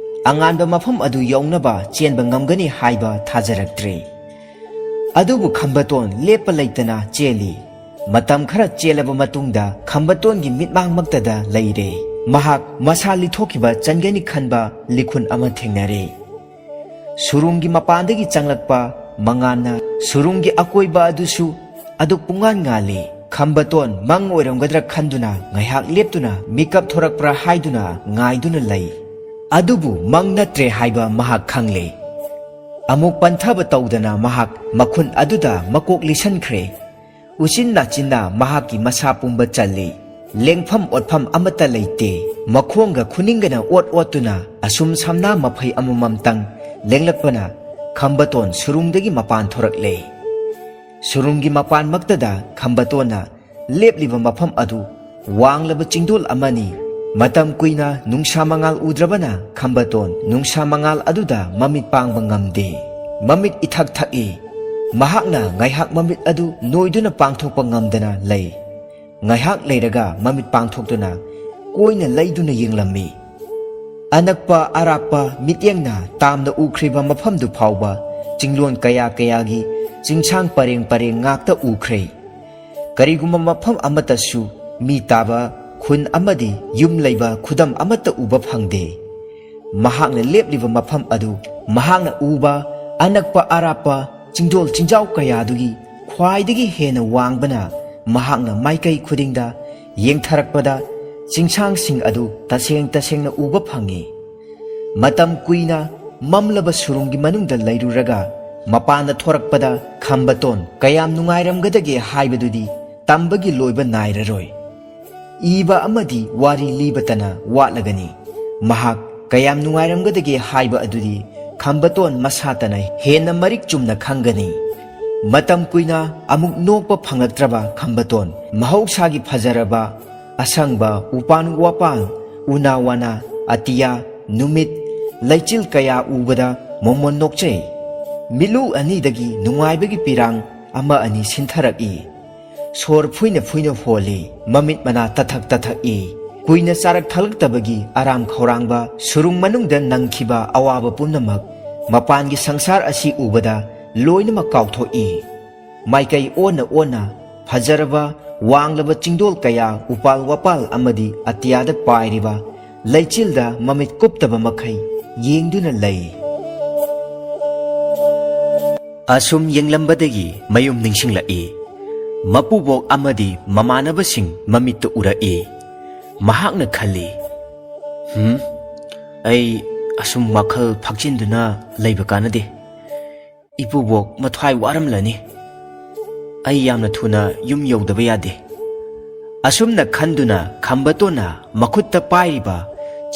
ꯑꯉꯥꯟꯕ ꯃꯐꯝ ꯑꯗꯨ ꯌꯧꯅꯕ ꯆꯦꯟꯕ ꯉꯝꯒꯅꯤ ꯍꯥꯏꯕ ꯊꯥꯖꯔꯛꯇ꯭ꯔꯦ꯫ ꯑꯗꯨꯕꯨ ꯈꯝꯕꯇꯣꯟ ꯂꯦꯞꯄ ꯂꯩꯇꯅ ꯆꯦꯜꯂꯤ꯫ ꯃꯇꯝ ꯈꯔ ꯆꯦꯜꯂꯕ ꯃꯇꯨꯡꯗ ꯈꯝꯕꯇꯣꯟꯒꯤ ꯃꯤꯠꯃꯥꯡꯃꯛꯇꯗ ꯂꯩꯔꯦ꯫ ꯃꯍꯥꯛ ꯃꯁꯥ ꯂꯤꯊꯣꯛꯈꯤꯕ ꯆꯟꯒꯅꯤ ꯈꯟꯕ ꯂꯤꯈꯨꯟ ꯑꯃ ꯊꯦꯡꯅꯔꯦ꯫ ꯁꯨꯔꯨꯡꯒꯤ ꯃꯄꯥꯟꯗꯒꯤ ꯆꯪꯂꯛꯄ ꯃꯉꯥꯜꯅ ꯁꯨꯔꯨꯡꯒꯤ ꯑꯀꯣꯏꯕ ꯑꯗꯨꯁꯨ ꯑꯗꯨꯛ ꯄꯨꯡꯉꯥꯟ ꯉꯥꯜꯂꯤ꯫ ꯈꯝꯕꯇꯣꯟ ꯃꯪ ꯑꯣꯏꯔꯝꯒꯗ꯭ꯔꯥ ꯈꯟꯗꯨꯅ ꯉꯥꯏꯍꯥꯛ ꯂꯦꯞꯇꯨꯅ ꯃꯤꯀꯞ ꯊꯣꯔꯛꯄ꯭ꯔꯥ ꯍꯥꯏꯗꯨꯅ ꯉꯥꯏꯗꯨꯅ ꯂꯩ꯫ ꯑꯗꯨꯕꯨ ꯃꯪ ꯅꯠꯇ꯭ꯔꯦ ꯍꯥꯏꯕ ꯃꯍꯥꯛ ꯈꯪꯂꯦ꯫ ꯑꯃꯨꯛ ꯄꯟꯊꯕ ꯇꯧꯗꯅ ꯃꯍꯥꯛ ꯃꯈꯨꯟ ꯑꯗꯨꯗ ꯃꯀꯣꯛ ꯂꯤꯁꯟꯈ꯭ꯔꯦ꯫ ꯎꯆꯤꯟ ꯅꯥꯆꯤꯟꯅ ꯃꯍꯥꯛꯀꯤ ꯃꯁꯥ ꯄꯨꯝꯕ ꯆꯜꯂꯤ꯫ ꯂꯦꯡꯐꯝ ꯑꯣꯠꯐꯝ ꯑꯃꯠꯇ ꯂꯩꯇꯦ꯫ ꯃꯈꯣꯡꯒ ꯈꯨꯅꯤꯡꯒꯅ ꯑꯣꯠ ꯑꯣꯠꯇꯨꯅ ꯑꯁꯨꯝ ꯁꯝꯅꯥ ꯃꯐꯩ ꯑꯃꯃꯝꯇꯪ ꯂꯦꯡꯂꯛꯄꯅ ꯈꯝꯕꯇꯣꯟ ꯁꯨꯔꯨꯡꯗꯒꯤ ꯃꯄꯥꯟ ꯊꯣꯔꯛꯂꯦ꯫ ꯁꯨꯔꯨꯡꯒꯤ ꯃꯄꯥꯟꯃꯛꯇꯗ ꯈꯝꯕꯇꯣꯟꯅ ꯂꯦꯞꯂꯤꯕ ꯃꯐꯝ ꯑꯗꯨ ꯋꯥꯡꯂꯕ ꯆꯤꯡꯗꯣꯜ ꯑꯃꯅꯤ꯫ ꯃꯇꯝ ꯀꯨꯏꯅ ꯅꯨꯡꯁꯥ ꯃꯉꯥꯜ ꯎꯗ꯭ꯔꯕꯅ ꯈꯝꯕꯇꯣꯟ ꯅꯨꯡꯁꯥ ꯃꯉꯥꯜ ꯑꯗꯨꯗ ꯃꯃꯤꯠ ꯄꯥꯡꯕ ꯉꯝꯗꯦ꯫ ꯃꯃꯤꯠ ꯏꯊꯛ ꯊꯛꯏ꯫ ꯃꯍꯥꯛꯅ ꯉꯥꯏꯍꯥꯛ ꯃꯃꯤꯠ ꯑꯗꯨ ꯅꯣꯏꯗꯨꯅ ꯄꯥꯡꯊꯣꯛꯄ ꯉꯝꯗꯅ ꯂꯩ꯫ ꯉꯥꯏꯍꯥꯛ ꯂꯩꯔꯒ ꯃꯃꯤꯠ ꯄꯥꯡꯊꯣꯛꯇꯨꯅ ꯀꯣꯏꯅ ꯂꯩꯗꯨꯅ ꯌꯦꯡꯂꯝꯃꯤ꯫ ꯑꯅꯛꯄ ꯑꯔꯥꯞꯄ ꯃꯤꯠꯌꯦꯡꯅ ꯇꯥꯝꯅ ꯎꯈ꯭ꯔꯤꯕ ꯃꯐꯝꯗꯨ ꯐꯥꯎꯕ ꯆꯤꯡꯂꯣꯟ ꯀꯌꯥ ꯀꯌꯥꯒꯤ ꯆꯤꯡꯁꯥꯡ ꯄꯔꯦꯡ ꯄꯔꯦꯡ ꯉꯥꯛꯇ ꯎꯈ꯭ꯔꯦ꯫ ꯀꯔꯤꯒꯨꯝꯕ ꯃꯐꯝ ꯑꯃꯠꯇꯁꯨ ꯃꯤ ꯇꯥꯕ ꯈꯨꯟ ꯑꯃꯗꯤ ꯌꯨꯝ ꯂꯩꯕ ꯈꯨꯗꯝ ꯑꯃꯠꯇ ꯎꯕ ꯐꯪꯗꯦ꯫ ꯃꯍꯥꯛꯅ ꯂꯦꯞꯂꯤꯕ ꯃꯐꯝ ꯑꯗꯨ ꯃꯍꯥꯛꯅ ꯎꯕ ꯑꯅꯛꯄ ꯑꯔꯥꯞꯄ ꯆꯤꯡꯗꯣꯜ ꯆꯤꯡꯖꯥꯎ ꯀꯌꯥꯗꯨꯒꯤ ꯈ꯭ꯋꯥꯏꯗꯒꯤ ꯍꯦꯟꯅ ꯋꯥꯡꯕꯅ ꯃꯍꯥꯛꯅ ꯃꯥꯏꯀꯩ ꯈꯨꯗꯤꯡꯗ ꯌꯦꯡꯊꯔꯛꯄꯗ ꯆꯤꯡꯁꯥꯡꯁꯤꯡ ꯑꯗꯨ ꯇꯁꯦꯡ ꯇꯁꯦꯡꯅ ꯎꯕ ꯐꯪꯏ꯫ ꯃꯇꯝ ꯀꯨꯏꯅ ꯃꯝꯂꯕ ꯁꯨꯔꯨꯡꯒꯤ ꯃꯅꯨꯡꯗ ꯂꯩꯔꯨꯔꯒ ꯃꯄꯥꯟꯗ ꯊꯣꯔꯛꯄꯗ ꯈꯝꯕꯇꯣꯟ ꯀꯌꯥꯝ ꯅꯨꯡꯉꯥꯏꯔꯝꯒꯗꯒꯦ ꯍꯥꯏꯕꯗꯨꯗꯤ ꯇꯝꯕꯒꯤ ꯂꯣꯏꯕ ꯅꯥꯏꯔꯔꯣꯏ꯫ ꯏꯕ ꯑꯃꯗꯤ ꯋꯥꯔꯤ ꯂꯤꯕꯇꯅ ꯋꯥꯠꯂꯒꯅꯤ꯫ ꯃꯍꯥꯛ ꯀꯌꯥꯝ ꯅꯨꯡꯉꯥꯏꯔꯝꯒꯗꯒꯦ ꯍꯥꯏꯕ ꯑꯗꯨꯗꯤ ꯈꯝꯕꯇꯣꯟ ꯃꯁꯥꯇꯅ ꯍꯦꯟꯅ ꯃꯔꯤꯛ ꯆꯨꯝꯅ ꯈꯪꯒꯅꯤ꯫ ꯃꯇꯝ ꯀꯨꯏꯅ ꯑꯃꯨꯛ ꯅꯣꯛꯄ ꯐꯪꯂꯛꯇ꯭ꯔꯕ ꯈꯝꯕꯇꯣꯟ ꯃꯍꯧꯁꯥꯒꯤ ꯐꯖꯔꯕ ꯑꯁꯪꯕ ꯎꯄꯥꯟ ꯋꯥꯄꯥꯟ, ꯎꯅꯥ ꯋꯥꯅꯥ, ꯑꯇꯤꯌꯥ, ꯅꯨꯃꯤꯠ, ꯂꯩꯆꯤꯜ ꯀꯌꯥ ꯎꯕꯗ ꯃꯣꯃꯣꯟ ꯅꯣꯛꯆꯩ꯫ ꯃꯤꯠꯂꯨ ꯑꯅꯤꯗꯒꯤ ꯅꯨꯡꯉꯥꯏꯕꯒꯤ ꯄꯤꯔꯥꯡ ꯑꯃ ꯑꯅꯤ ꯁꯤꯟꯊꯔꯛꯏ꯫ ꯁꯣꯔ ꯐꯨꯏꯅ ꯐꯨꯏꯅ ꯍꯣꯜꯂꯤ꯫ ꯃꯃꯤꯠ ꯃꯅꯥ ꯇꯊꯛ ꯇꯊꯛꯏ꯫ ꯀꯨꯏꯅ ꯆꯥꯔꯛ ꯊꯛꯂꯛꯇꯕꯒꯤ ꯑꯔꯥꯝ ꯈꯧꯔꯥꯡꯕ, ꯁꯨꯔꯨꯡ ꯃꯅꯨꯡꯗ ꯅꯪꯈꯤꯕ ꯑꯋꯥꯕ ꯄꯨꯝꯅꯃꯛ ꯃꯄꯥꯟꯒꯤ ꯁꯪꯁꯥꯔ ꯑꯁꯤ ꯎꯕꯗ ꯂꯣꯏꯅꯃꯛ ꯀꯥꯎꯊꯣꯛꯏ꯫ ꯃꯥꯏꯀꯩ ꯑꯣꯟꯅ ꯑꯣꯟꯅ ꯐꯖꯔꯕ ꯋꯥꯡꯂꯕ ꯆꯤꯡꯗꯣꯜ ꯀꯌꯥ, ꯎꯄꯥꯜ ꯋꯥꯄꯥꯜ ꯑꯃꯗꯤ ꯑꯇꯤꯌꯥꯗ ꯄꯥꯏꯔꯤꯕ ꯂꯩꯆꯤꯜꯗ ꯃꯃꯤꯠ ꯀꯨꯞꯇꯕ ꯃꯈꯩ ꯌꯦꯡꯗꯨꯅ ꯂꯩ꯫ ꯑꯁꯨꯝ ꯌꯦꯡꯂꯝꯕꯗꯒꯤ ꯃꯌꯨꯝ ꯅꯤꯡꯁꯤꯡꯂꯛꯏ꯫ ꯃꯄꯨꯕꯣꯛ ꯑꯃꯗꯤ ꯃꯃꯥꯟꯅꯕꯁꯤꯡ ꯃꯃꯤꯠꯇ ꯎꯔꯛꯏ꯫ ꯃꯍꯥꯛꯅ ꯈꯜꯂꯤ, "ꯍꯝ, ꯑꯩ ꯑꯁꯨꯝ ꯋꯥꯈꯜ ꯐꯥꯛꯆꯤꯟꯗꯨꯅ ꯂꯩꯕ ꯀꯥꯟꯅꯗꯦ꯫ ꯏꯄꯨꯕꯣꯛ ꯃꯊ꯭ꯋꯥꯏ ꯋꯥꯔꯝꯂꯅꯤ꯫ ꯑꯩ ꯌꯥꯝꯅ ꯊꯨꯅ ꯌꯨꯝ ꯌꯧꯗꯕ ꯌꯥꯗꯦ"꯫ ꯑꯁꯨꯝꯅ ꯈꯟꯗꯨꯅ ꯈꯝꯕꯇꯣꯟꯅ ꯃꯈꯨꯠꯇ ꯄꯥꯏꯔꯤꯕ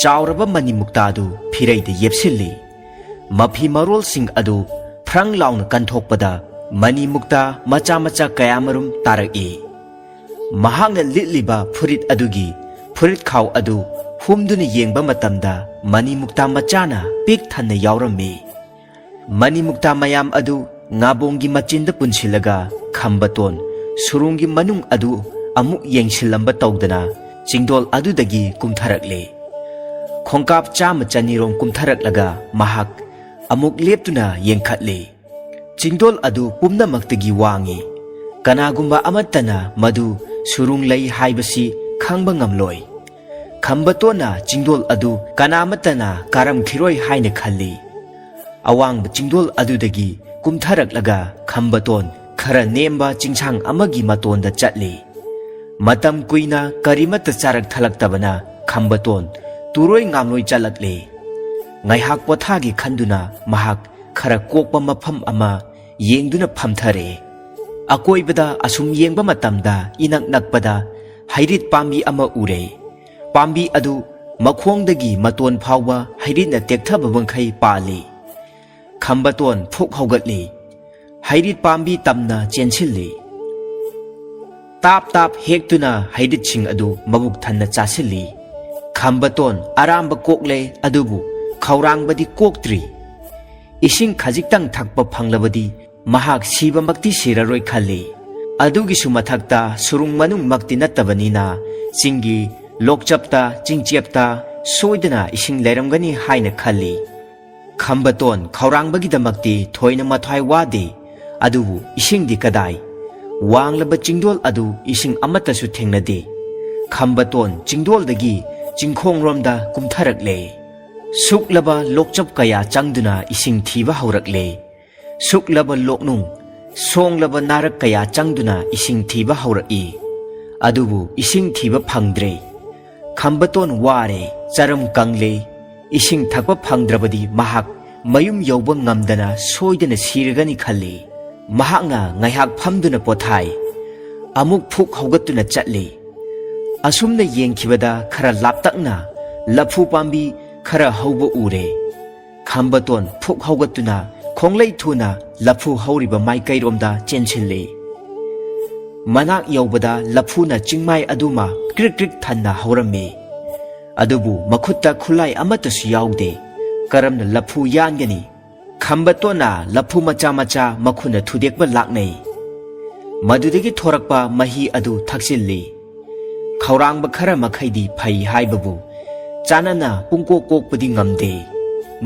ꯆꯥꯎꯔꯕ ꯃꯅꯤꯃꯨꯛꯇꯥꯗꯨ ꯐꯤꯔꯩꯗ ꯌꯦꯞꯁꯤꯜꯂꯤ꯫ ꯃꯐꯤ ꯃꯔꯣꯜꯁꯤꯡ ꯑꯗꯨ ꯐ꯭ꯔꯪ ꯂꯥꯎꯅ ꯀꯟꯊꯣꯛꯄꯗ ꯃꯅꯤꯃꯨꯛꯇꯥ ꯃꯆꯥ ꯃꯆꯥ ꯀꯌꯥꯃꯔꯨꯝ ꯇꯥꯔꯛꯏ꯫ ꯃꯍꯥꯛꯅ ꯂꯤꯠꯂꯤꯕ ꯐꯨꯔꯤꯠ ꯑꯗꯨꯒꯤ ꯐꯨꯔꯤꯠꯈꯥꯎ ꯑꯗꯨ ꯍꯨꯝꯗꯨꯅ ꯌꯦꯡꯕ ꯃꯇꯝꯗ ꯃꯅꯤꯃꯨꯛꯇꯥ ꯃꯆꯥꯅ ꯄꯤꯛ ꯊꯟꯅ ꯌꯥꯎꯔꯝꯃꯤ꯫ ꯃꯅꯤꯃꯨꯛꯇꯥ ꯃꯌꯥꯝ ꯑꯗꯨ ꯉꯥꯕꯣꯡꯒꯤ ꯃꯆꯤꯟꯗ ꯄꯨꯟꯁꯤꯜꯂꯒ ꯈꯝꯕꯇꯣꯟ ꯁꯨꯔꯨꯡꯒꯤ ꯃꯅꯨꯡ ꯑꯗꯨ ꯑꯃꯨꯛ ꯌꯦꯡꯁꯤꯜꯂꯝꯕ ꯇꯧꯗꯅ ꯆꯤꯡꯗꯣꯜ ꯑꯗꯨꯗꯒꯤ ꯀꯨꯝꯊꯔꯛꯂꯦ꯫ ꯈꯣꯡꯀꯥꯞ ꯆꯥꯝꯃ ꯆꯅꯤꯔꯣꯝ ꯀꯨꯝꯊꯔꯛꯂꯒ ꯃꯍꯥꯛ ꯑꯃꯨꯛ ꯂꯦꯞꯇꯨꯅ ꯌꯦꯡꯈꯠꯂꯦ꯫ ꯆꯤꯡꯗꯣꯜ ꯑꯗꯨ ꯄꯨꯝꯅꯃꯛꯇꯒꯤ ꯋꯥꯡꯏ꯫ ꯀꯅꯥꯒꯨꯝꯕ ꯑꯃꯠꯇꯅ ꯃꯗꯨ ꯁꯨꯔꯨꯡ ꯂꯩ ꯍꯥꯏꯕꯁꯤ ꯈꯪꯕ ꯉꯝꯂꯣꯏ꯫ ꯈꯝꯕꯇꯣꯟꯅ ꯆꯤꯡꯗꯣꯜ ꯑꯗꯨ ꯀꯅꯥꯃꯠꯇꯅ ꯀꯥꯔꯝꯈꯤꯔꯣꯏ ꯍꯥꯏꯅ ꯈꯜꯂꯤ꯫ ꯑꯋꯥꯡꯕ ꯆꯤꯡꯗꯣꯜ ꯑꯗꯨꯗꯒꯤ ꯀꯨꯝꯊꯔꯛꯂꯒ ꯈꯝꯕꯇꯣꯟ ꯈꯔ ꯅꯦꯝꯕ ꯆꯤꯡꯁꯥꯡ ꯑꯃꯒꯤ ꯃꯇꯣꯟꯗ ꯆꯠꯂꯤ꯫ ꯃꯇꯝ ꯀꯨꯏꯅ ꯀꯔꯤꯃꯠꯇ ꯆꯥꯔꯛ ꯊꯛꯂꯛꯇꯕꯅ ꯈꯝꯕꯇꯣꯟ ꯇꯨꯔꯣꯏ ꯉꯥꯝꯂꯣꯏ ꯆꯠꯂꯛꯂꯤ꯫ ꯉꯥꯏꯍꯥꯛ ꯄꯣꯊꯥꯒꯦ ꯈꯟꯗꯨꯅ ꯃꯍꯥꯛ ꯈꯔ ꯀꯣꯛꯄ ꯃꯐꯝ ꯑꯃ ꯌꯦꯡꯗꯨꯅ ꯐꯝꯊꯔꯦ꯫ ꯑꯀꯣꯏꯕꯗ ꯑꯁꯨꯝ ꯌꯦꯡꯕ ꯃꯇꯝꯗ ꯏꯅꯛ ꯅꯛꯄꯗ ꯍꯩꯔꯤꯠ ꯄꯥꯝꯕꯤ ꯑꯃ ꯎꯔꯦ꯫ ꯄꯥꯝꯕꯤ ꯑꯗꯨ ꯃꯈꯣꯡꯗꯒꯤ ꯃꯇꯣꯟ ꯐꯥꯎꯕ ꯍꯩꯔꯤꯠꯅ ꯇꯦꯛꯊꯕ ꯃꯈꯩ ꯄꯥꯜꯂꯤ꯫ ꯈꯝꯕꯇꯣꯟ ꯐꯨꯛ ꯍꯧꯒꯠꯂꯤ꯫ ꯍꯩꯔꯤꯠ ꯄꯥꯝꯕꯤ ꯇꯝꯅ ꯆꯦꯟꯁꯤꯜꯂꯤ꯫ ꯇꯥꯞ ꯇꯥꯞ ꯍꯦꯛꯇꯨꯅ ꯍꯩꯔꯤꯠꯁꯤꯡ ꯑꯗꯨ ꯃꯕꯨꯛ ꯊꯟꯅ ꯆꯥꯁꯤꯜꯂꯤ꯫ ꯈꯝꯕꯇꯣꯟ ꯑꯔꯥꯝꯕ ꯀꯣꯛꯂꯦ, ꯑꯗꯨꯕꯨ ꯈꯧꯔꯥꯡꯕꯗꯤ ꯀꯣꯛꯇ꯭ꯔꯤ꯫ ꯏꯁꯤꯡ ꯈꯖꯤꯛꯇꯪ ꯊꯛꯄ ꯐꯪꯂꯕꯗꯤ ꯃꯍꯥꯛ ꯁꯤꯕꯃꯛꯇꯤ ꯁꯤꯔꯔꯣꯏ ꯈꯜꯂꯤ꯫ ꯑꯗꯨꯒꯤꯁꯨ ꯃꯊꯛꯇ ꯁꯨꯔꯨꯡ ꯃꯅꯨꯡꯃꯛꯇꯤ ꯅꯠꯇꯕꯅꯤꯅ ꯆꯤꯡꯒꯤ ꯂꯣꯛꯆꯞꯇ, ꯆꯤꯡꯆꯦꯞꯇ ꯁꯣꯏꯗꯅ ꯏꯁꯤꯡ ꯂꯩꯔꯝꯒꯅꯤ ꯍꯥꯏꯅ ꯈꯜꯂꯤ꯫ ꯈꯝꯕꯇꯣꯟ ꯈꯧꯔꯥꯡꯕꯒꯤꯗꯃꯛꯇꯤ ꯊꯣꯏꯅ ꯃꯊ꯭ꯋꯥꯏ ꯋꯥꯗꯦ, ꯑꯗꯨꯕꯨ ꯏꯁꯤꯡꯗꯤ ꯀꯗꯥꯏ? ꯋꯥꯡꯂꯕ ꯆꯤꯡꯗꯣꯜ ꯑꯗꯨ ꯏꯁꯤꯡ ꯑꯃꯠꯇꯁꯨ ꯊꯦꯡꯅꯗꯦ꯫ ꯈꯝꯕꯇꯣꯟ ꯆꯤꯡꯗꯣꯜꯗꯒꯤ ꯆꯤꯡꯈꯣꯡꯔꯣꯝꯗ ꯀꯨꯝꯊꯔꯛꯂꯦ꯫ ꯁꯨꯛꯂꯕ ꯂꯣꯛꯆꯞ ꯀꯌꯥ ꯆꯪꯗꯨꯅ ꯏꯁꯤꯡ ꯊꯤꯕ ꯍꯧꯔꯛꯂꯦ꯫ ꯁꯨꯛꯂꯕ ꯂꯣꯛꯅꯨꯡ, ꯁꯣꯡꯂꯕ ꯅꯥꯔꯛ ꯀꯌꯥ ꯆꯪꯗꯨꯅ ꯏꯁꯤꯡ ꯊꯤꯕ ꯍꯧꯔꯛꯏ꯫ ꯑꯗꯨꯕꯨ ꯏꯁꯤꯡ ꯊꯤꯕ ꯐꯪꯗ꯭ꯔꯦ꯫ ꯈꯝꯕꯇꯣꯟ ꯋꯥꯔꯦ, ꯆꯔꯝ ꯀꯪꯂꯦ꯫ ꯏꯁꯤꯡ ꯊꯛꯄ ꯐꯪꯗ꯭ꯔꯕꯗꯤ ꯃꯍꯥꯛ ꯃꯌꯨꯝ ꯌꯧꯕ ꯉꯝꯗꯅ ꯁꯣꯏꯗꯅ ꯁꯤꯔꯒꯅꯤ ꯈꯜꯂꯤ꯫ ꯃꯍꯥꯛꯅ ꯉꯥꯏꯍꯥꯛ ꯐꯝꯗꯨꯅ ꯄꯣꯊꯥꯏ꯫ ꯑꯃꯨꯛ ꯐꯨꯛ ꯍꯧꯒꯠꯇꯨꯅ ꯆꯠꯂꯤ꯫ ꯑꯁꯨꯝꯅ ꯌꯦꯡꯈꯤꯕꯗ ꯈꯔ ꯂꯥꯞꯇꯛꯅ ꯂꯐꯨ ꯄꯥꯝꯕꯤ ꯈꯔ ꯍꯧꯕ ꯎꯔꯦ꯫ ꯈꯝꯕꯇꯣꯟ ꯐꯨꯛ ꯍꯧꯒꯠꯇꯨꯅ ꯈꯣꯡꯂꯩ ꯊꯨꯅ ꯂꯐꯨ ꯍꯧꯔꯤꯕ ꯃꯥꯏꯀꯩꯔꯣꯝꯗ ꯆꯦꯟꯁꯤꯜꯂꯤ꯫ ꯃꯅꯥꯛ ꯌꯧꯕꯗ ꯂꯐꯨꯅ ꯆꯤꯡꯃꯥꯏ ꯑꯗꯨꯃ ꯀ꯭ꯔꯤꯛ ꯀ꯭ꯔꯤꯛ ꯊꯟꯅ ꯍꯧꯔꯝꯃꯤ꯫ ꯑꯗꯨꯕꯨ ꯃꯈꯨꯠꯇ ꯈꯨꯠꯂꯥꯏ ꯑꯃꯠꯇꯁꯨ ꯌꯥꯎꯗꯦ꯫ ꯀꯔꯝꯅ ꯂꯐꯨ ꯌꯥꯟꯒꯅꯤ? ꯈꯝꯕꯇꯣꯟꯅ ꯂꯐꯨ ꯃꯆꯥ ꯃꯆꯥ ꯃꯈꯨꯠꯅ ꯊꯨꯗꯦꯛꯄ ꯂꯥꯛꯅꯩ꯫ ꯃꯗꯨꯗꯒꯤ ꯊꯣꯔꯛꯄ ꯃꯍꯤ ꯑꯗꯨ ꯊꯛꯆꯤꯜꯂꯤ꯫ ꯈꯧꯔꯥꯡꯕ ꯈꯔ ꯃꯈꯩꯗꯤ ꯐꯩ ꯍꯥꯏꯕꯕꯨ ꯆꯥꯅꯅ ꯄꯨꯡꯀꯣꯛ ꯀꯣꯛꯄꯗꯤ ꯉꯝꯗꯦ꯫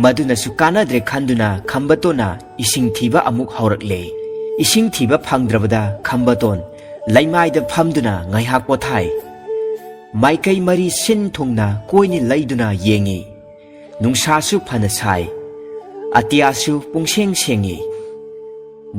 ꯃꯗꯨꯅꯁꯨ ꯀꯥꯟꯅꯗ꯭ꯔꯦ ꯈꯟꯗꯨꯅ ꯈꯝꯕꯇꯣꯟꯅ ꯏꯁꯤꯡ ꯊꯤꯕ ꯑꯃꯨꯛ ꯍꯧꯔꯛꯂꯦ꯫ ꯏꯁꯤꯡ ꯊꯤꯕ ꯐꯪꯗ꯭ꯔꯕꯗ ꯈꯝꯕꯇꯣꯟ ꯂꯩꯃꯥꯏꯗ ꯐꯝꯗꯨꯅ ꯉꯥꯏꯍꯥꯛ ꯄꯣꯊꯥꯏ꯫ ꯃꯥꯏꯀꯩ ꯃꯔꯤ ꯁꯤꯟ ꯊꯨꯡꯅ ꯀꯣꯏꯅ ꯂꯩꯗꯨꯅ ꯌꯦꯡꯉꯤ꯫ ꯅꯨꯡꯁꯥꯁꯨ ꯐꯅ ꯁꯥꯏ꯫ ꯑꯇꯤꯌꯥꯁꯨ ꯄꯨꯡꯁꯦꯡ ꯁꯦꯡꯉꯤ꯫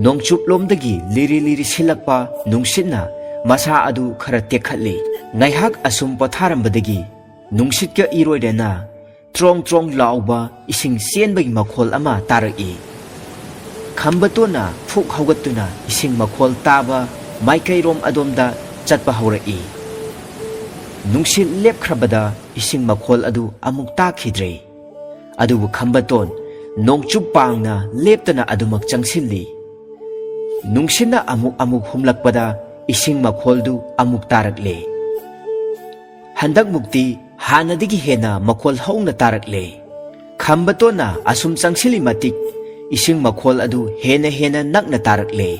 ꯅꯣꯡꯆꯨꯞꯂꯣꯝꯗꯒꯤ ꯂꯤꯔꯤ ꯂꯤꯔꯤ ꯁꯤꯜꯂꯛꯄ ꯅꯨꯡꯁꯤꯠꯅ ꯃꯁꯥ ꯑꯗꯨ ꯈꯔ ꯇꯦꯛꯈꯠꯂꯤ꯫ ꯉꯥꯏꯍꯥꯛ ꯑꯁꯨꯝ ꯄꯣꯊꯥꯔꯝꯕꯗꯒꯤ ꯅꯨꯡꯁꯤꯠꯀ ꯏꯔꯣꯏꯔꯅ ꯇ꯭ꯔꯣꯡ ꯇ꯭ꯔꯣꯡ ꯂꯥꯎꯕ ꯏꯁꯤꯡ ꯆꯦꯟꯕꯒꯤ ꯃꯈꯣꯜ ꯑꯃ ꯇꯥꯔꯛꯏ꯫ ꯈꯝꯕꯇꯣꯟꯅ ꯐꯨꯛ ꯍꯧꯒꯠꯇꯨꯅ ꯏꯁꯤꯡ ꯃꯈꯣꯜ ꯇꯥꯕ ꯃꯥꯏꯀꯩꯔꯣꯝ ꯑꯗꯣꯝꯗ ꯆꯠꯄ ꯍꯧꯔꯛꯏ꯫ ꯅꯨꯡꯁꯤꯠ ꯂꯦꯞꯈ꯭ꯔꯕꯗ ꯏꯁꯤꯡ ꯃꯈꯣꯜ ꯑꯗꯨ ꯑꯃꯨꯛ ꯇꯥꯈꯤꯗ꯭ꯔꯦ꯫ ꯑꯗꯨꯕꯨ ꯈꯝꯕꯇꯣꯟ ꯅꯣꯡꯆꯨꯞ ꯄꯥꯡꯅ ꯂꯦꯞꯇꯅ ꯑꯗꯨꯃꯛ ꯆꯪꯁꯤꯜꯂꯤ꯫ ꯅꯨꯡꯁꯤꯠꯅ ꯑꯃꯨꯛ ꯑꯃꯨꯛ ꯍꯨꯝꯂꯛꯄꯗ ꯏꯁꯤꯡ ꯃꯈꯣꯜꯗꯨ ꯑꯃꯨꯛ ꯇꯥꯔꯛꯂꯦ꯫ ꯍꯟꯗꯛꯃꯨꯛꯇꯤ ꯍꯥꯟꯅꯗꯒꯤ ꯍꯦꯟꯅ ꯃꯈꯣꯜ ꯍꯧꯅ ꯇꯥꯔꯛꯂꯦ꯫ ꯈꯝꯕꯇꯣꯟꯅ ꯑꯁꯨꯝ ꯆꯪꯁꯤꯜꯂꯤ ꯃꯇꯤꯛ ꯏꯁꯤꯡ ꯃꯈꯣꯜ ꯑꯗꯨ ꯍꯦꯟꯅ ꯍꯦꯟꯅ ꯅꯛꯅ ꯇꯥꯔꯛꯂꯦ꯫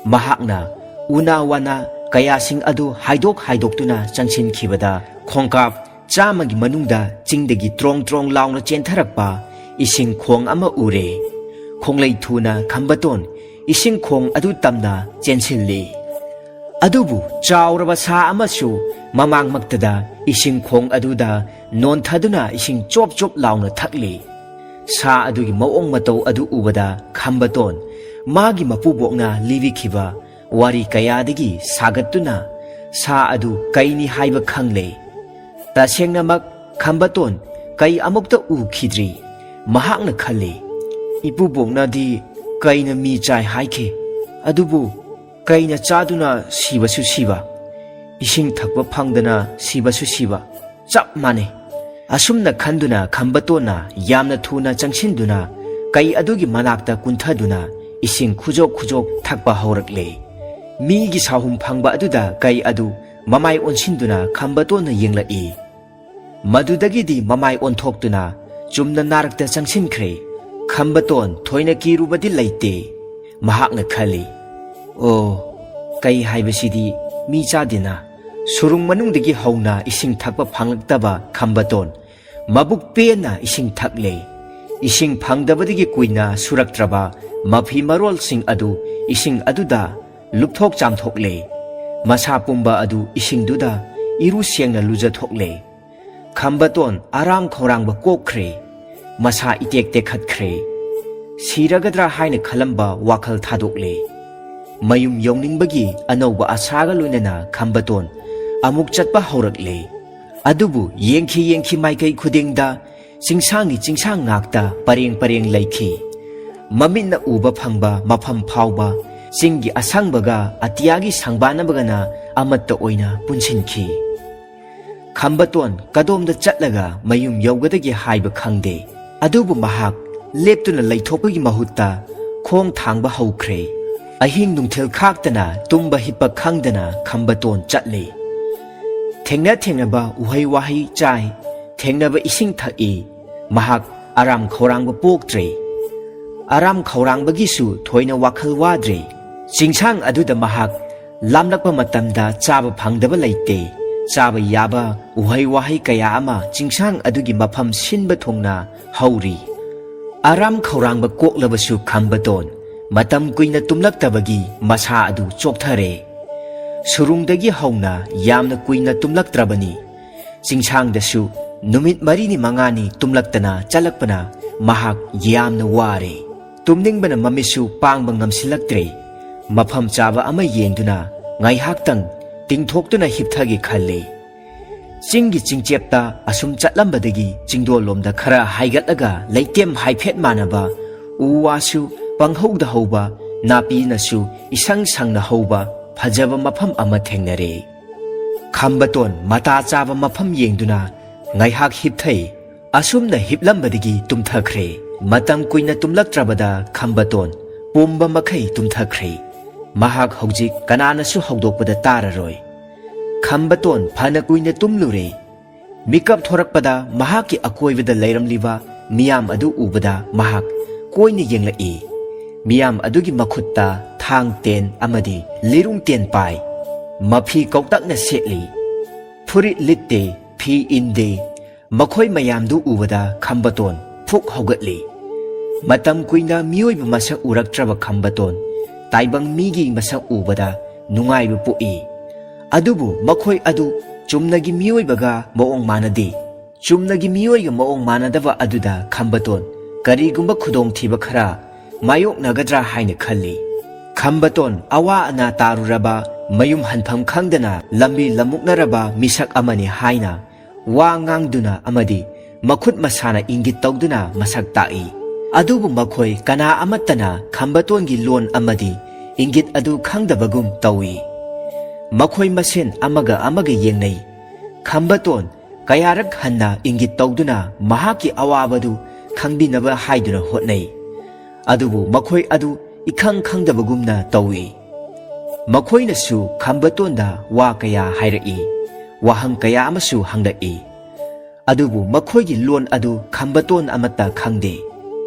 ꯃꯍꯥꯛꯅ ꯎꯅꯥ ꯋꯥꯅꯥ ꯀꯌꯥꯁꯤꯡ ꯑꯗꯨ ꯍꯥꯏꯗꯣꯛ ꯍꯥꯏꯗꯣꯛꯇꯨꯅ ꯆꯪꯁꯤꯟꯈꯤꯕꯗ ꯈꯣꯡꯀꯥꯞ ꯆꯥꯝꯃꯒꯤ ꯃꯅꯨꯡꯗ ꯆꯤꯡꯗꯒꯤ ꯇ꯭ꯔꯣꯡ ꯇ꯭ꯔꯣꯡ ꯂꯥꯎꯅ ꯆꯦꯟꯊꯔꯛꯄ ꯏꯁꯤꯡ ꯈꯣꯡ ꯑꯃ ꯎꯔꯦ꯫ ꯈꯣꯡꯂꯩ ꯊꯨꯅ ꯈꯝꯕꯇꯣꯟ ꯏꯁꯤꯡ ꯈꯣꯡ ꯑꯗꯨ ꯇꯝꯅ ꯆꯦꯟꯁꯤꯜꯂꯤ꯫ ꯑꯗꯨꯕꯨ ꯆꯥꯎꯔꯕ ꯁꯥ ꯑꯃꯁꯨ ꯃꯃꯥꯡꯃꯛꯇꯗ ꯏꯁꯤꯡ ꯈꯣꯡ ꯑꯗꯨꯗ ꯅꯣꯟꯊꯗꯨꯅ ꯏꯁꯤꯡ ꯆꯣꯞ ꯆꯣꯞ ꯂꯥꯎꯅ ꯊꯛꯂꯤ꯫ ꯁꯥ ꯑꯗꯨꯒꯤ ꯃꯑꯣꯡ ꯃꯇꯧ ꯑꯗꯨ ꯎꯕꯗ ꯈꯝꯕꯇꯣꯟ ꯃꯥꯒꯤ ꯃꯄꯨꯕꯣꯛꯅ ꯂꯤꯕꯤꯈꯤꯕ ꯋꯥꯔꯤ ꯀꯌꯥꯗꯒꯤ ꯁꯥꯒꯠꯇꯨꯅ ꯁꯥ ꯑꯗꯨ ꯀꯩꯅꯤ ꯍꯥꯏꯕ ꯈꯪꯂꯦ꯫ ꯇꯁꯦꯡꯅꯃꯛ ꯈꯝꯕꯇꯣꯟ ꯀꯩ ꯑꯃꯨꯛꯇ ꯎꯈꯤꯗ꯭ꯔꯤ꯫ ꯃꯍꯥꯛꯅ ꯈꯜꯂꯤ, "ꯏꯄꯨꯕꯣꯛꯅꯗꯤ ꯀꯩꯅ ꯃꯤ ꯆꯥꯏ ꯍꯥꯏꯈꯤ, ꯑꯗꯨꯕꯨ ꯀꯩꯅ ꯆꯥꯗꯨꯅ ꯁꯤꯕꯁꯨ ꯁꯤꯕ, ꯏꯁꯤꯡ ꯊꯛꯄ ꯐꯪꯗꯅ ꯁꯤꯕꯁꯨ ꯁꯤꯕ ꯆꯞ ꯃꯥꯟꯅꯩ"꯫ ꯑꯁꯨꯝꯅ ꯈꯟꯗꯨꯅ ꯈꯝꯕꯇꯣꯟꯅ ꯌꯥꯝꯅ ꯊꯨꯅ ꯆꯪꯁꯤꯟꯗꯨꯅ ꯀꯩ ꯑꯗꯨꯒꯤ ꯃꯅꯥꯛꯇ ꯀꯨꯟꯊꯗꯨꯅ ꯏꯁꯤꯡ ꯈꯨꯖꯣꯛ ꯈꯨꯖꯣꯛ ꯊꯛꯄ ꯍꯧꯔꯛꯂꯦ꯫ ꯃꯤꯒꯤ ꯁꯥꯍꯨꯝ ꯐꯪꯕ ꯑꯗꯨꯗ ꯀꯩ ꯑꯗꯨ ꯃꯃꯥꯏ ꯑꯣꯟꯁꯤꯟꯗꯨꯅ ꯈꯝꯕꯇꯣꯟꯅ ꯌꯦꯡꯂꯛꯏ꯫ ꯃꯗꯨꯗꯒꯤꯗꯤ ꯃꯃꯥꯏ ꯑꯣꯟꯊꯣꯛꯇꯨꯅ ꯆꯨꯝꯅ ꯅꯥꯔꯛꯇ ꯆꯪꯁꯤꯟꯈ꯭ꯔꯦ꯫ ꯈꯝꯕꯇꯣꯟ ꯊꯣꯏꯅ ꯀꯤꯔꯨꯕꯗꯤ ꯂꯩꯇꯦ꯫ ꯃꯍꯥꯛꯅ ꯈꯜꯂꯤ, "ꯑꯣ, ꯀꯩ ꯍꯥꯏꯕꯁꯤꯗꯤ ꯃꯤ ꯆꯥꯗꯦꯅ"꯫ ꯁꯨꯔꯨꯡ ꯃꯅꯨꯡꯗꯒꯤ ꯍꯧꯅ ꯏꯁꯤꯡ ꯊꯛꯄ ꯐꯪꯂꯛꯇꯕ ꯈꯝꯕꯇꯣꯟ ꯃꯕꯨꯛ ꯄꯦꯟꯅ ꯏꯁꯤꯡ ꯊꯛꯂꯦ꯫ ꯏꯁꯤꯡ ꯐꯪꯗꯕꯗꯒꯤ ꯀꯨꯏꯅ ꯁꯨꯔꯛꯇ꯭ꯔꯕ ꯃꯐꯤ ꯃꯔꯣꯜꯁꯤꯡ ꯑꯗꯨ ꯏꯁꯤꯡ ꯑꯗꯨꯗ ꯂꯨꯞꯊꯣꯛ ꯆꯥꯝꯊꯣꯛꯂꯦ꯫ ꯃꯁꯥ ꯄꯨꯝꯕ ꯑꯗꯨ ꯏꯁꯤꯡꯗꯨꯗ ꯏꯔꯨ ꯁꯦꯡꯅ ꯂꯨꯖꯊꯣꯛꯂꯦ꯫ ꯈꯝꯕꯇꯣꯟ ꯑꯔꯥꯝ ꯈꯧꯔꯥꯡꯕ ꯀꯣꯛꯈ꯭ꯔꯦ꯫ ꯃꯁꯥ ꯏꯇꯦꯛ ꯇꯦꯛꯈꯠꯈ꯭ꯔꯦ꯫ ꯁꯤꯔꯒꯗ꯭ꯔꯥ ꯍꯥꯏꯅ ꯈꯜꯂꯝꯕ ꯋꯥꯈꯜ ꯊꯥꯗꯣꯛꯂꯦ꯫ ꯃꯌꯨꯝ ꯌꯧꯅꯤꯡꯕꯒꯤ ꯑꯅꯧꯕ ꯑꯁꯥꯒ ꯂꯣꯏꯅꯅ ꯈꯝꯕꯇꯣꯟ ꯑꯃꯨꯛ ꯆꯠꯄ ꯍꯧꯔꯛꯂꯦ꯫ ꯑꯗꯨꯕꯨ ꯌꯦꯡꯈꯤ ꯌꯦꯡꯈꯤ ꯃꯥꯏꯀꯩ ꯈꯨꯗꯤꯡꯗ ꯆꯤꯡꯁꯥꯡꯒꯤ ꯆꯤꯡꯁꯥꯡ ꯉꯥꯛꯇ ꯄꯔꯦꯡ ꯄꯔꯦꯡ ꯂꯩꯈꯤ꯫ ꯃꯃꯤꯠꯅ ꯎꯕ ꯐꯪꯕ ꯃꯐꯝ ꯐꯥꯎꯕ ꯆꯤꯡꯒꯤ ꯑꯁꯪꯕꯒ ꯑꯇꯤꯌꯥꯒꯤ ꯁꯪꯕꯥꯅꯕꯒꯅ ꯑꯃꯠꯇ ꯑꯣꯏꯅ ꯄꯨꯟꯁꯤꯟꯈꯤ꯫ ꯈꯝꯕꯇꯣꯟ ꯀꯗꯣꯝꯗ ꯆꯠꯂꯒ ꯃꯌꯨꯝ ꯌꯧꯒꯗꯒꯦ ꯍꯥꯏꯕ ꯈꯪꯗꯦ꯫ ꯑꯗꯨꯕꯨ ꯃꯍꯥꯛ ꯂꯦꯞꯇꯨꯅ ꯂꯩꯊꯣꯛꯄꯒꯤ ꯃꯍꯨꯠꯇ ꯈꯣꯡ ꯊꯥꯡꯕ ꯍꯧꯈ꯭ꯔꯦ꯫ ꯑꯍꯤꯡ ꯅꯨꯡꯊꯤꯜ ꯈꯥꯛꯇꯅ ꯇꯨꯝꯕ ꯍꯤꯞꯄ ꯈꯪꯗꯅ ꯈꯝꯕꯇꯣꯟ ꯆꯠꯂꯤ꯫ ꯊꯦꯡꯅ ꯊꯦꯡꯅꯕ ꯎꯍꯩ ꯋꯥꯍꯩ ꯆꯥꯏ, ꯊꯦꯡꯅꯕ ꯏꯁꯤꯡ ꯊꯛꯏ꯫ ꯃꯍꯥꯛ ꯑꯔꯥꯝ ꯈꯧꯔꯥꯡꯕ ꯄꯣꯛꯇ꯭ꯔꯦ꯫ ꯑꯔꯥꯝ ꯈꯧꯔꯥꯡꯕꯒꯤꯁꯨ ꯊꯣꯏꯅ ꯋꯥꯈꯜ ꯋꯥꯗ꯭ꯔꯦ꯫ ꯆꯤꯡꯁꯥꯡ ꯑꯗꯨꯗ ꯃꯍꯥꯛ ꯂꯥꯝꯂꯛꯄ ꯃꯇꯝꯗ ꯆꯥꯕ ꯐꯪꯗꯕ ꯂꯩꯇꯦ꯫ ꯆꯥꯕ ꯌꯥꯕ ꯎꯍꯩ ꯋꯥꯍꯩ ꯀꯌꯥ ꯑꯃ ꯆꯤꯡꯁꯥꯡ ꯑꯗꯨꯒꯤ ꯃꯐꯝ ꯁꯤꯟꯕ ꯊꯨꯡꯅ ꯍꯧꯔꯤ꯫ ꯑꯔꯥꯝ ꯈꯧꯔꯥꯡꯕ ꯀꯣꯛꯂꯕꯁꯨ ꯈꯝꯕꯇꯣꯟ ꯃꯇꯝ ꯀꯨꯏꯅ ꯇꯨꯝꯂꯛꯇꯕꯒꯤ ꯃꯁꯥ ꯑꯗꯨ ꯆꯣꯛꯊꯔꯦ꯫ ꯁꯨꯔꯨꯡꯗꯒꯤ ꯍꯧꯅ ꯌꯥꯝꯅ ꯀꯨꯏꯅ ꯇꯨꯝꯂꯛꯇ꯭ꯔꯕꯅꯤ꯫ ꯆꯤꯡꯁꯥꯡꯗꯁꯨ ꯅꯨꯃꯤꯠ ꯃꯔꯤꯅꯤ ꯃꯉꯥꯅꯤ ꯇꯨꯝꯂꯛꯇꯅ ꯆꯠꯂꯛꯄꯅ ꯃꯍꯥꯛ ꯌꯥꯝꯅ ꯋꯥꯔꯦ꯫ ꯇꯨꯝꯅꯤꯡꯕꯅ ꯃꯃꯤꯠꯁꯨ ꯄꯥꯡꯕ ꯉꯝꯁꯤꯜꯂꯛꯇ꯭ꯔꯦ꯫ ꯃꯐꯝ ꯆꯥꯕ ꯑꯃ ꯌꯦꯡꯗꯨꯅ ꯉꯥꯏꯍꯥꯛꯇꯪ ꯇꯤꯡꯊꯣꯛꯇꯨꯅ ꯍꯤꯞꯊꯒꯦ ꯈꯜꯂꯦ꯫ ꯆꯤꯡꯒꯤ ꯆꯤꯡꯆꯦꯞꯇ ꯑꯁꯨꯝ ꯆꯠꯂꯝꯕꯗꯒꯤ ꯆꯤꯡꯗꯣꯜꯂꯣꯝꯗ ꯈꯔ ꯍꯥꯏꯒꯠꯂꯒ ꯂꯩꯇꯦꯝ ꯍꯥꯏꯐꯦꯠ ꯃꯥꯟꯅꯕ, ꯎ ꯋꯥꯁꯨ ꯄꯪꯍꯧꯗ ꯍꯧꯕ, ꯅꯥꯄꯤꯅꯁꯨ ꯏꯁꯪ ꯁꯪꯅ ꯍꯧꯕ ꯐꯖꯕ ꯃꯐꯝ ꯑꯃ ꯊꯦꯡꯅꯔꯦ꯫ ꯈꯝꯕꯇꯣꯟ ꯃꯇꯥ ꯆꯥꯕ ꯃꯐꯝ ꯌꯦꯡꯗꯨꯅ ꯉꯥꯏꯍꯥꯛ ꯍꯤꯞꯊꯩ꯫ ꯑꯁꯨꯝꯅ ꯍꯤꯞꯂꯝꯕꯗꯒꯤ ꯇꯨꯝꯊꯈ꯭ꯔꯦ꯫ ꯃꯇꯝ ꯀꯨꯏꯅ ꯇꯨꯝꯂꯛꯇ꯭ꯔꯕꯗ ꯈꯝꯕꯇꯣꯟ ꯄꯨꯝꯕ ꯃꯈꯩ ꯇꯨꯝꯊꯈ꯭ꯔꯦ꯫ ꯃꯍꯥꯛ ꯍꯧꯖꯤꯛ ꯀꯅꯥꯅꯁꯨ ꯍꯧꯗꯣꯛꯄꯗ ꯇꯥꯔꯔꯣꯏ꯫ ꯈꯝꯕꯇꯣꯟ ꯐꯅ ꯀꯨꯏꯅ ꯇꯨꯝꯂꯨꯔꯦ꯫ ꯃꯤꯀꯞ ꯊꯣꯔꯛꯄꯗ ꯃꯍꯥꯛꯀꯤ ꯑꯀꯣꯏꯕꯗ ꯂꯩꯔꯝꯂꯤꯕ ꯃꯤꯌꯥꯝ ꯑꯗꯨ ꯎꯕꯗ ꯃꯍꯥꯛ ꯀꯣꯏꯅ ꯌꯦꯡꯂꯛꯏ꯫ ꯃꯤꯌꯥꯝ ꯑꯗꯨꯒꯤ ꯃꯈꯨꯠꯇ ꯊꯥꯡ ꯇꯦꯟ ꯑꯃꯗꯤ ꯂꯤꯔꯨꯡ ꯇꯦꯟ ꯄꯥꯏ꯫ ꯃꯐꯤ ꯀꯧꯇꯛꯅ ꯁꯦꯠꯂꯤ꯫ ꯐꯨꯔꯤꯠ ꯂꯤꯠꯇꯦ, ꯐꯤ ꯏꯟꯗꯦ꯫ ꯃꯈꯣꯏ ꯃꯌꯥꯝꯗꯨ ꯎꯕꯗ ꯈꯝꯕꯇꯣꯟ ꯐꯨꯛ ꯍꯧꯒꯠꯂꯤ꯫ ꯃꯇꯝ ꯀꯨꯏꯅ ꯃꯤꯑꯣꯏꯕ ꯃꯁꯛ ꯎꯔꯛꯇ꯭ꯔꯕ ꯈꯝꯕꯇꯣꯟ ꯇꯥꯏꯕꯪ ꯃꯤꯒꯤ ꯃꯁꯛ ꯎꯕꯗ ꯅꯨꯡꯉꯥꯏꯕ ꯄꯣꯛꯏ꯫ ꯑꯗꯨꯕꯨ ꯃꯈꯣꯏ ꯑꯗꯨ ꯆꯨꯝꯅꯒꯤ ꯃꯤꯑꯣꯏꯕꯒ ꯃꯑꯣꯡ ꯃꯥꯟꯅꯗꯦ꯫ ꯆꯨꯝꯅꯒꯤ ꯃꯤꯑꯣꯏꯒ ꯃꯑꯣꯡ ꯃꯥꯟꯅꯗꯕ ꯑꯗꯨꯗ ꯈꯝꯕꯇꯣꯟ ꯀꯔꯤꯒꯨꯝꯕ ꯈꯨꯗꯣꯡꯊꯤꯕ ꯈꯔ ꯃꯥꯌꯣꯛꯅꯒꯗ꯭ꯔꯥ ꯍꯥꯏꯅ ꯈꯜꯂꯤ꯫ ꯈꯝꯕꯇꯣꯟ ꯑꯋꯥ ꯑꯅꯥ ꯇꯥꯔꯨꯔꯕ, ꯃꯌꯨꯝ ꯍꯟꯐꯝ ꯈꯪꯗꯅ ꯂꯝꯕꯤ ꯂꯝꯃꯨꯛꯅꯔꯕ ꯃꯤꯁꯛ ꯑꯃꯅꯤ ꯍꯥꯏꯅ ꯋꯥ ꯉꯥꯡꯗꯨꯅ ꯑꯃꯗꯤ ꯃꯈꯨꯠ ꯃꯁꯥꯅ ꯏꯪꯒꯤꯠ ꯇꯧꯗꯨꯅ ꯃꯁꯛ ꯇꯥꯛꯏ꯫ ꯑꯗꯨꯕꯨ ꯃꯈꯣꯏ ꯀꯅꯥ ꯑꯃꯠꯇꯅ ꯈꯝꯕꯇꯣꯟꯒꯤ ꯂꯣꯟ ꯑꯃꯗꯤ ꯏꯪꯒꯤꯠ ꯑꯗꯨ ꯈꯪꯗꯕꯒꯨꯝ ꯇꯧꯏ꯫ ꯃꯈꯣꯏ ꯃꯁꯦꯟ ꯑꯃꯒ ꯑꯃꯒ ꯌꯦꯡꯅꯩ꯫ ꯈꯝꯕꯇꯣꯟ ꯀꯌꯥꯔꯛ ꯍꯟꯅ ꯏꯪꯒꯤꯠ ꯇꯧꯗꯨꯅ ꯃꯍꯥꯛꯀꯤ ꯑꯋꯥꯕꯗꯨ ꯈꯪꯕꯤꯅꯕ ꯍꯥꯏꯗꯨꯅ ꯍꯣꯠꯅꯩ꯫ ꯑꯗꯨꯕꯨ ꯃꯈꯣꯏ ꯑꯗꯨ ꯏꯈꯪ ꯈꯪꯗꯕꯒꯨꯝꯅ ꯇꯧꯏ꯫ ꯃꯈꯣꯏꯅꯁꯨ ꯈꯝꯕꯇꯣꯟꯗ ꯋꯥ ꯀꯌꯥ ꯍꯥꯏꯔꯛꯏ, ꯋꯥꯍꯪ ꯀꯌꯥ ꯑꯃꯁꯨ ꯍꯪꯂꯛꯏ꯫ ꯑꯗꯨꯕꯨ ꯃꯈꯣꯏꯒꯤ ꯂꯣꯟ ꯑꯗꯨ ꯈꯝꯕꯇꯣꯟ ꯑꯃꯠꯇ ꯈꯪꯗꯦ꯫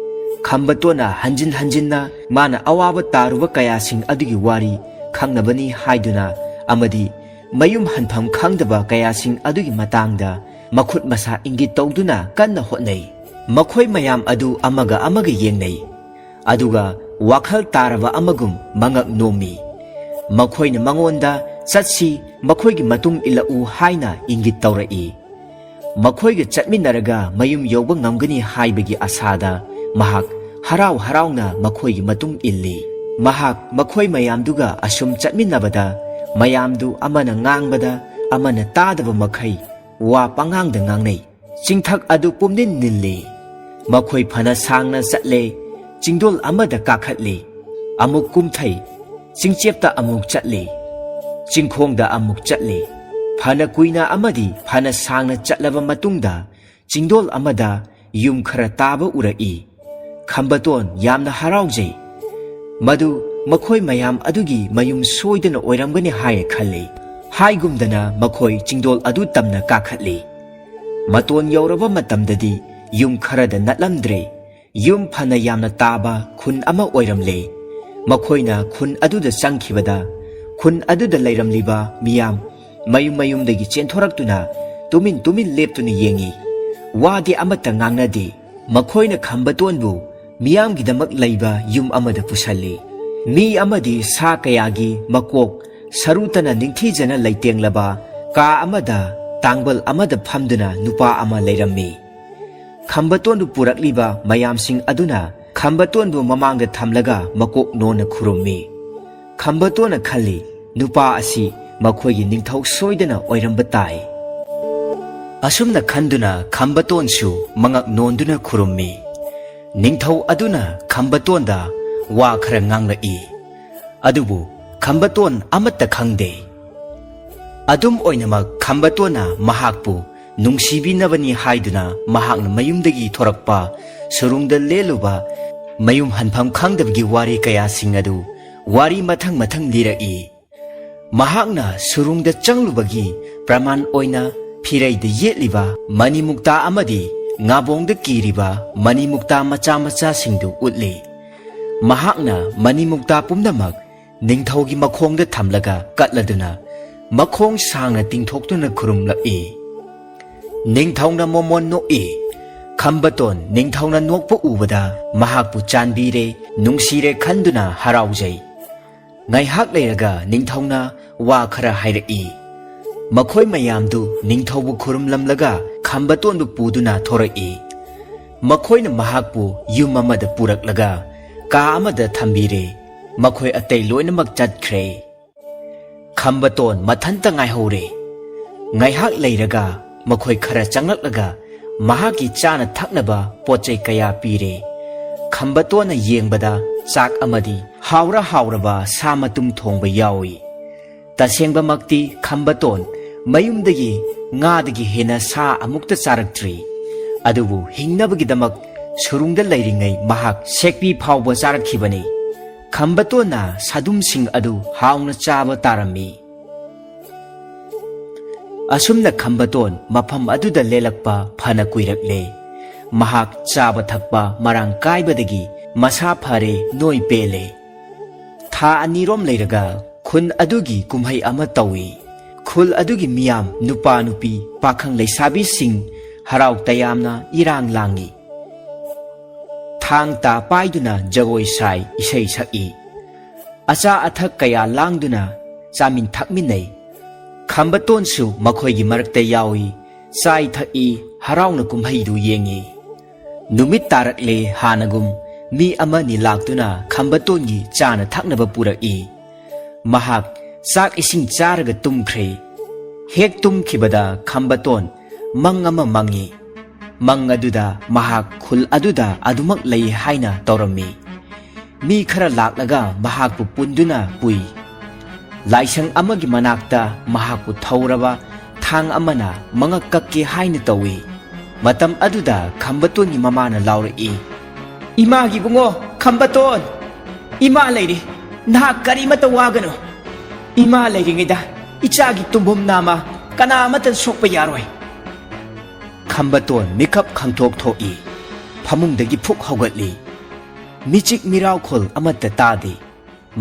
ꯈꯝꯕꯇꯣꯟꯅ ꯍꯟꯖꯤꯟ ꯍꯟꯖꯤꯟꯅ ꯃꯥꯅ ꯑꯋꯥꯕ ꯇꯥꯔꯨꯕ ꯀꯌꯥꯁꯤꯡ ꯑꯗꯨꯒꯤ ꯋꯥꯔꯤ ꯈꯪꯅꯕꯅꯤ ꯍꯥꯏꯗꯨꯅ ꯑꯃꯗꯤ ꯃꯌꯨꯝ ꯍꯟꯐꯝ ꯈꯪꯗꯕ ꯀꯌꯥꯁꯤꯡ ꯑꯗꯨꯒꯤ ꯃꯇꯥꯡꯗ ꯃꯈꯨꯠ ꯃꯁꯥ ꯏꯪꯒꯤꯠ ꯇꯧꯗꯨꯅ ꯀꯟꯅ ꯍꯣꯠꯅꯩ꯫ ꯃꯈꯣꯏ ꯃꯌꯥꯝ ꯑꯗꯨ ꯑꯃꯒ ꯑꯃꯒ ꯌꯦꯡꯅꯩ꯫ ꯑꯗꯨꯒ ꯋꯥꯈꯜ ꯇꯥꯔꯕ ꯑꯃꯒꯨꯝ ꯃꯉꯛ ꯅꯣꯝꯃꯤ꯫ ꯃꯈꯣꯏꯅ ꯃꯉꯣꯟꯗ "ꯆꯠꯁꯤ, ꯃꯈꯣꯏꯒꯤ ꯃꯇꯨꯡ ꯏꯜꯂꯛꯎ" ꯍꯥꯏꯅ ꯏꯪꯒꯤꯠ ꯇꯧꯔꯛꯏ꯫ ꯃꯈꯣꯏꯒ ꯆꯠꯃꯤꯟꯅꯔꯒ ꯃꯌꯨꯝ ꯌꯧꯕ ꯉꯝꯒꯅꯤ ꯍꯥꯏꯕꯒꯤ ꯑꯁꯥꯗ ꯃꯍꯥꯛ ꯍꯔꯥꯎ ꯍꯔꯥꯎꯅ ꯃꯈꯣꯏꯒꯤ ꯃꯇꯨꯡ ꯏꯜꯂꯤ꯫ ꯃꯍꯥꯛ ꯃꯈꯣꯏ ꯃꯌꯥꯝꯗꯨꯒ ꯑꯁꯨꯝ ꯆꯠꯃꯤꯟꯅꯕꯗ, ꯃꯌꯥꯝꯗꯨ ꯑꯃꯅ ꯉꯥꯡꯕꯗ ꯑꯃꯅ ꯇꯥꯗꯕ ꯃꯈꯩ ꯋꯥ ꯄꯉꯥꯡꯗ ꯉꯥꯡꯅꯩ꯫ ꯆꯤꯡꯊꯛ ꯑꯗꯨ ꯄꯨꯝꯅꯤꯟ ꯅꯤꯜꯂꯤ꯫ ꯃꯈꯣꯏ ꯐꯅ ꯁꯥꯡꯅ ꯆꯠꯂꯦ, ꯆꯤꯡꯗꯣꯜ ꯑꯃꯗ ꯀꯥꯈꯠꯂꯤ, ꯑꯃꯨꯛ ꯀꯨꯝꯊꯩ, ꯆꯤꯡꯆꯦꯞꯇ ꯑꯃꯨꯛ ꯆꯠꯂꯤ, ꯆꯤꯡꯈꯣꯡꯗ ꯑꯃꯨꯛ ꯆꯠꯂꯤ꯫ ꯐꯅ ꯀꯨꯏꯅ ꯑꯃꯗꯤ ꯐꯅ ꯁꯥꯡꯅ ꯆꯠꯂꯕ ꯃꯇꯨꯡꯗ, ꯆꯤꯡꯗꯣꯜ ꯑꯃꯗ ꯌꯨꯝ ꯈꯔ ꯇꯥꯕ ꯎꯔꯛꯏ꯫ ꯈꯝꯕꯇꯣꯟ ꯌꯥꯝꯅ ꯍꯔꯥꯎꯖꯩ꯫ ꯃꯗꯨ ꯃꯈꯣꯏ ꯃꯌꯥꯝ ꯑꯗꯨꯒꯤ ꯃꯌꯨꯝ ꯁꯣꯏꯗꯅ ꯑꯣꯏꯔꯝꯒꯅꯤ ꯍꯥꯏꯅ ꯈꯜꯂꯤ꯫ ꯍꯥꯏꯒꯨꯝꯗꯅ ꯃꯈꯣꯏ ꯆꯤꯡꯗꯣꯜ ꯑꯗꯨ ꯇꯝꯅ ꯀꯥꯈꯠꯂꯤ꯫ ꯃꯇꯣꯟ ꯌꯧꯔꯕ ꯃꯇꯝꯗꯗꯤ ꯌꯨꯝ ꯈꯔꯗ ꯅꯠꯂꯝꯗ꯭ꯔꯦ꯫ ꯌꯨꯝ ꯐꯅ ꯌꯥꯝꯅ ꯇꯥꯕ ꯈꯨꯟ ꯑꯃ ꯑꯣꯏꯔꯝꯂꯦ꯫ ꯃꯈꯣꯏꯅ ꯈꯨꯟ ꯑꯗꯨꯗ ꯆꯪꯈꯤꯕꯗ, ꯈꯨꯟ ꯑꯗꯨꯗ ꯂꯩꯔꯝꯂꯤꯕ ꯃꯤꯌꯥꯝ ꯃꯌꯨꯝ ꯃꯌꯨꯝꯗꯒꯤ ꯆꯦꯟꯊꯣꯔꯛꯇꯨꯅ ꯇꯨꯃꯤꯟ ꯇꯨꯃꯤꯟ ꯂꯦꯞꯇꯨꯅ ꯌꯦꯡꯏ꯫ ꯋꯥꯗꯤ ꯑꯃꯠꯇ ꯉꯥꯡꯅꯗꯦ꯫ ꯃꯈꯣꯏꯅ ꯈꯝꯕꯇꯣꯟꯕꯨ ꯃꯤꯌꯥꯝꯒꯤꯗꯃꯛ ꯂꯩꯕ ꯌꯨꯝ ꯑꯃꯗ ꯄꯨꯁꯜꯂꯤ꯫ ꯃꯤ ꯑꯃꯗꯤ ꯁꯥ ꯀꯌꯥꯒꯤ ꯃꯀꯣꯛ ꯁꯔꯨꯇꯅ ꯅꯤꯡꯊꯤꯖꯅ ꯂꯩꯇꯦꯡꯂꯕ ꯀꯥ ꯑꯃꯗ ꯇꯥꯡꯕꯜ ꯑꯃꯗ ꯐꯝꯗꯨꯅ ꯅꯨꯄꯥ ꯑꯃ ꯂꯩꯔꯝꯃꯤ꯫ ꯈꯝꯕꯇꯣꯟꯕꯨ ꯄꯨꯔꯛꯂꯤꯕ ꯃꯌꯥꯝꯁꯤꯡ ꯑꯗꯨꯅ ꯈꯝꯕꯇꯣꯟꯕꯨ ꯃꯃꯥꯡꯗ ꯊꯝꯂꯒ ꯃꯀꯣꯛ ꯅꯣꯟꯅ ꯈꯨꯔꯨꯝꯃꯤ꯫ ꯈꯝꯕꯇꯣꯟꯅ ꯈꯜꯂꯤ, "ꯅꯨꯄꯥ ꯑꯁꯤ ꯃꯈꯣꯏꯒꯤ ꯅꯤꯡꯊꯧ ꯁꯣꯏꯗꯅ ꯑꯣꯏꯔꯝꯕ ꯇꯥꯏ"꯫ ꯑꯁꯨꯝꯅ ꯈꯟꯗꯨꯅ ꯈꯝꯕꯇꯣꯟꯁꯨ ꯃꯉꯛ ꯅꯣꯟꯗꯨꯅ ꯈꯨꯔꯨꯝꯃꯤ꯫ ꯅꯤꯡꯊꯧ ꯑꯗꯨꯅ ꯈꯝꯕꯇꯣꯟꯗ ꯋꯥ ꯈꯔ ꯉꯥꯡꯂꯛꯏ꯫ ꯑꯗꯨꯕꯨ ꯈꯝꯕꯇꯣꯟ ꯑꯃꯠꯇ ꯈꯪꯗꯦ꯫ ꯑꯗꯨꯝ ꯑꯣꯏꯅꯃꯛ ꯈꯝꯕꯇꯣꯟꯅ ꯃꯍꯥꯛꯄꯨ ꯅꯨꯡꯁꯤꯕꯤꯅꯕꯅꯤ ꯍꯥꯏꯗꯨꯅ ꯃꯍꯥꯛꯅ ꯃꯌꯨꯝꯗꯒꯤ ꯊꯣꯔꯛꯄ ꯁꯨꯔꯨꯡꯗ ꯂꯦꯜꯂꯨꯕ ꯃꯌꯨꯝ ꯍꯟꯐꯝ ꯈꯪꯗꯕꯒꯤ ꯋꯥꯔꯤ ꯀꯌꯥꯁꯤꯡ ꯑꯗꯨ ꯋꯥꯔꯤ ꯃꯊꯪ ꯃꯊꯪ ꯂꯤꯔꯛꯏ꯫ ꯃꯍꯥꯛꯅ ꯁꯨꯔꯨꯡꯗ ꯆꯪꯂꯨꯕꯒꯤ ꯄ꯭ꯔꯃꯥꯟ ꯑꯣꯏꯅ ꯐꯤꯔꯩꯗ ꯌꯦꯠꯂꯤꯕ ꯃꯅꯤꯃꯨꯛꯇꯥ ꯑꯃꯗꯤ ꯉꯥꯕꯣꯡꯗ ꯀꯤꯔꯤꯕ ꯃꯅꯤꯃꯨꯛꯇꯥ ꯃꯆꯥ ꯃꯆꯥꯁꯤꯡꯗꯨ ꯎꯠꯂꯤ꯫ ꯃꯍꯥꯛꯅ ꯃꯅꯤꯃꯨꯛꯇꯥ ꯄꯨꯝꯅꯃꯛ ꯅꯤꯡꯊꯧꯒꯤ ꯃꯈꯣꯡꯗ ꯊꯝꯂꯒ ꯀꯠꯂꯗꯨꯅ ꯃꯈꯣꯡ ꯁꯥꯡꯅ ꯇꯤꯡꯊꯣꯛꯇꯨꯅ ꯈꯨꯔꯨꯝꯂꯛꯏ꯫ ꯅꯤꯡꯊꯧꯅ ꯃꯣꯃꯣꯟ ꯅꯣꯛꯏ꯫ ꯈꯝꯕꯇꯣꯟ ꯅꯤꯡꯊꯧꯅ ꯅꯣꯛꯄ ꯎꯕꯗ ꯃꯍꯥꯛꯄꯨ ꯆꯥꯟꯕꯤꯔꯦ, ꯅꯨꯡꯁꯤꯔꯦ ꯈꯟꯗꯨꯅ ꯍꯔꯥꯎꯖꯩ꯫ ꯉꯥꯏꯍꯥꯛ ꯂꯩꯔꯒ ꯅꯤꯡꯊꯧꯅ ꯋꯥ ꯈꯔ ꯍꯥꯏꯔꯛꯏ꯫ ꯃꯈꯣꯏ ꯃꯌꯥꯝꯗꯨ ꯅꯤꯡꯊꯧꯕꯨ ꯈꯨꯔꯨꯝꯂꯝꯂꯒ ꯈꯝꯕꯇꯣꯟꯕꯨ ꯄꯨꯗꯨꯅ ꯊꯣꯔꯛꯏ꯫ ꯃꯈꯣꯏꯅ ꯃꯍꯥꯛꯄꯨ ꯌꯨꯝ ꯑꯃꯗ ꯄꯨꯔꯛꯂꯒ ꯀꯥ ꯑꯃꯗ ꯊꯝꯕꯤꯔꯦ꯫ ꯃꯈꯣꯏ ꯑꯇꯩ ꯂꯣꯏꯅꯃꯛ ꯆꯠꯈ꯭ꯔꯦ꯫ ꯈꯝꯕꯇꯣꯟ ꯃꯊꯟꯇ ꯉꯥꯏꯍꯧꯔꯦ꯫ ꯉꯥꯏꯍꯥꯛ ꯂꯩꯔꯒ ꯃꯈꯣꯏ ꯈꯔ ꯆꯪꯂꯛꯂꯒ ꯃꯍꯥꯛꯀꯤ ꯆꯥꯅ ꯊꯛꯅꯕ ꯄꯣꯠ ꯆꯩ ꯀꯌꯥ ꯄꯤꯔꯦ꯫ ꯈꯝꯕꯇꯣꯟꯅ ꯌꯦꯡꯕꯗ ꯆꯥꯛ ꯑꯃꯗꯤ ꯍꯥꯎꯔ ꯍꯥꯎꯔꯕ ꯁꯥ ꯃꯇꯨꯝ ꯊꯣꯡꯕ ꯌꯥꯎꯏ꯫ ꯇꯁꯦꯡꯕꯃꯛꯇꯤ ꯈꯝꯕꯇꯣꯟ ꯃꯌꯨꯝꯗꯒꯤ ꯉꯥꯗꯒꯤ ꯍꯦꯟꯅ ꯁꯥ ꯑꯃꯨꯛꯇ ꯆꯥꯔꯛꯇ꯭ꯔꯤ꯫ ꯑꯗꯨꯕꯨ ꯍꯤꯡꯅꯕꯒꯤꯗꯃꯛ ꯁꯨꯔꯨꯡꯗ ꯂꯩꯔꯤꯉꯩ ꯃꯍꯥꯛ ꯁꯦꯛꯄꯤ ꯐꯥꯎꯕ ꯆꯥꯔꯛꯈꯤꯕꯅꯤ꯫ ꯈꯝꯕꯇꯣꯟꯅ ꯁꯥꯗꯨꯝꯁꯤꯡ ꯑꯗꯨ ꯍꯥꯎꯅ ꯆꯥꯕ ꯇꯥꯔꯝꯃꯤ꯫ ꯑꯁꯨꯝꯅ ꯈꯝꯕꯇꯣꯟ ꯃꯐꯝ ꯑꯗꯨꯗ ꯂꯦꯜꯂꯛꯄ ꯐꯅ ꯀꯨꯏꯔꯛꯂꯦ꯫ ꯃꯍꯥꯛ ꯆꯥꯕ ꯊꯛꯄ ꯃꯔꯥꯡ ꯀꯥꯏꯕꯗꯒꯤ ꯃꯁꯥ ꯐꯔꯦ, ꯅꯣꯏ ꯄꯦꯜꯂꯦ꯫ ꯊꯥ ꯑꯅꯤꯔꯣꯝ ꯂꯩꯔꯒ ꯈꯨꯟ ꯑꯗꯨꯒꯤ ꯀꯨꯝꯍꯩ ꯑꯃ ꯇꯧꯏ꯫ ꯈꯨꯜ ꯑꯗꯨꯒꯤ ꯃꯤꯌꯥꯝ, ꯅꯨꯄꯥ ꯅꯨꯄꯤ, ꯄꯥꯈꯪ ꯂꯩꯁꯥꯕꯤꯁꯤꯡ ꯍꯔꯥꯎ ꯇꯌꯥꯝꯅ ꯏꯔꯥꯡ ꯂꯥꯡꯏ꯫ ꯊꯥꯡ ꯇꯥ ꯄꯥꯏꯗꯨꯅ ꯖꯒꯣꯏ ꯁꯥꯏ, ꯏꯁꯩ ꯁꯛꯏ꯫ ꯑꯆꯥ ꯑꯊꯛ ꯀꯌꯥ ꯂꯥꯡꯗꯨꯅ ꯆꯥꯃꯤꯟ ꯊꯛꯃꯤꯟꯅꯩ꯫ ꯈꯝꯕꯇꯣꯟꯁꯨ ꯃꯈꯣꯏꯒꯤ ꯃꯔꯛꯇ ꯌꯥꯎꯏ, ꯆꯥꯏ ꯊꯛꯏ, ꯍꯔꯥꯎꯅ ꯀꯨꯝꯍꯩꯗꯨ ꯌꯦꯡꯏ꯫ ꯅꯨꯃꯤꯠ ꯇꯥꯔꯛꯂꯦ, ꯍꯥꯟꯅꯒꯨꯝ ꯃꯤ ꯑꯃꯅꯤ ꯂꯥꯛꯇꯨꯅ ꯈꯝꯕꯇꯣꯟꯒꯤ ꯆꯥꯅ ꯊꯛꯅꯕ ꯄꯨꯔꯛꯏ꯫ ꯃꯍꯥꯛ ꯆꯥꯛ ꯏꯁꯤꯡ ꯆꯥꯔꯒ ꯇꯨꯝꯈ꯭ꯔꯦ꯫ ꯍꯦꯛ ꯇꯨꯝꯈꯤꯕꯗ ꯈꯝꯕꯇꯣꯟ ꯃꯪ ꯑꯃ ꯃꯪꯏ꯫ ꯃꯪ ꯑꯗꯨꯗ ꯃꯍꯥꯛ ꯈꯨꯜ ꯑꯗꯨꯗ ꯑꯗꯨꯃꯛ ꯂꯩ ꯍꯥꯏꯅ ꯇꯧꯔꯝꯃꯤ꯫ ꯃꯤ ꯈꯔ ꯂꯥꯛꯂꯒ ꯃꯍꯥꯛꯄꯨ ꯄꯨꯟꯗꯨꯅ ꯄꯨꯏ꯫ ꯂꯥꯏꯁꯪ ꯑꯃꯒꯤ ꯃꯅꯥꯛꯇ ꯃꯍꯥꯛꯄꯨ ꯊꯧꯔꯕ ꯊꯥꯡ ꯑꯃꯅ ꯃꯉꯛ ꯀꯛꯀꯦ ꯍꯥꯏꯅ ꯇꯧꯏ꯫ ꯃꯇꯝ ꯑꯗꯨꯗ ꯈꯝꯕꯇꯣꯟꯒꯤ ꯃꯃꯥꯅ ꯂꯥꯎꯔꯛꯏ, "ꯏꯃꯥꯒꯤ ꯏꯕꯨꯡꯉꯣ ꯈꯝꯕꯇꯣꯟ, ꯏꯃꯥ ꯂꯩꯔꯤ, ꯅꯍꯥꯛ ꯀꯔꯤꯃꯠꯇ ꯋꯥꯒꯅꯨ꯫ ꯏꯃꯥ ꯂꯩꯔꯤꯉꯩꯗ ꯏꯆꯥꯒꯤ ꯇꯨꯝꯐꯝ ꯅꯥꯃ ꯀꯅꯥ ꯑꯃꯠꯇ ꯁꯣꯛꯄ ꯌꯥꯔꯣꯏ꯫" ꯈꯝꯕꯇꯣꯟ ꯃꯤꯀꯞ ꯈꯪꯊꯣꯛ ꯊꯣꯛꯏ꯫ ꯐꯃꯨꯡꯗꯒꯤ ꯐꯨꯛ ꯍꯧꯒꯠꯂꯤ꯫ ꯃꯤꯆꯤꯛ ꯃꯤꯔꯥꯎꯈꯣꯜ ꯑꯃꯠꯇ ꯇꯥꯗꯦ꯫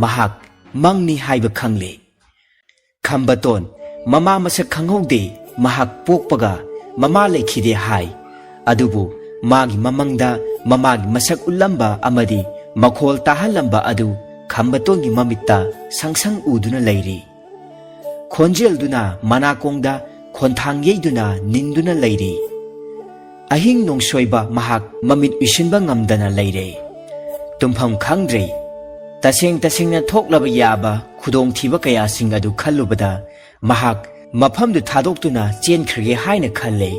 ꯃꯍꯥꯛ ꯃꯪꯅꯤ ꯍꯥꯏꯕ ꯈꯪꯂꯦ꯫ ꯈꯝꯕꯇꯣꯟ ꯃꯃꯥ ꯃꯁꯛ ꯈꯪꯍꯧꯗꯦ꯫ ꯃꯍꯥꯛ ꯄꯣꯛꯄꯒ ꯃꯃꯥ ꯂꯩꯈꯤꯗꯦ ꯍꯥꯏ꯫ ꯑꯗꯨꯕꯨ ꯃꯥꯒꯤ ꯃꯃꯪꯗ ꯃꯃꯥꯒꯤ ꯃꯁꯛ ꯎꯠꯂꯝꯕ ꯑꯃꯗꯤ ꯃꯈꯣꯜ ꯇꯥꯍꯜꯂꯝꯕ ꯑꯗꯨ ꯈꯝꯕꯇꯣꯟꯒꯤ ꯃꯃꯤꯠꯇ ꯁꯪꯁꯪ ꯎꯗꯨꯅ ꯂꯩꯔꯤ꯫ ꯈꯣꯟꯖꯦꯜꯗꯨꯅ ꯃꯅꯥꯀꯣꯡꯗ ꯈꯣꯟꯊꯥꯡ ꯌꯩꯗꯨꯅ ꯅꯤꯟꯗꯨꯅ ꯂꯩꯔꯤ꯫ ꯑꯍꯤꯡ ꯅꯣꯡꯁꯣꯏꯕ ꯃꯍꯥꯛ ꯃꯃꯤꯠ ꯎꯏꯁꯤꯟꯕ ꯉꯝꯗꯅ ꯂꯩꯔꯦ꯫ ꯇꯨꯝꯐꯝ ꯈꯪꯗ꯭ꯔꯦ꯫ ꯇꯁꯦꯡ ꯇꯁꯦꯡꯅ ꯊꯣꯛꯂꯕ ꯌꯥꯕ ꯈꯨꯗꯣꯡꯊꯤꯕ ꯀꯌꯥꯁꯤꯡ ꯑꯗꯨ ꯈꯜꯂꯨꯕꯗ ꯃꯍꯥꯛ ꯃꯐꯝꯗꯨ ꯊꯥꯗꯣꯛꯇꯨꯅ ꯆꯦꯟꯈ꯭ꯔꯒꯦ ꯍꯥꯏꯅ ꯈꯜꯂꯦ꯫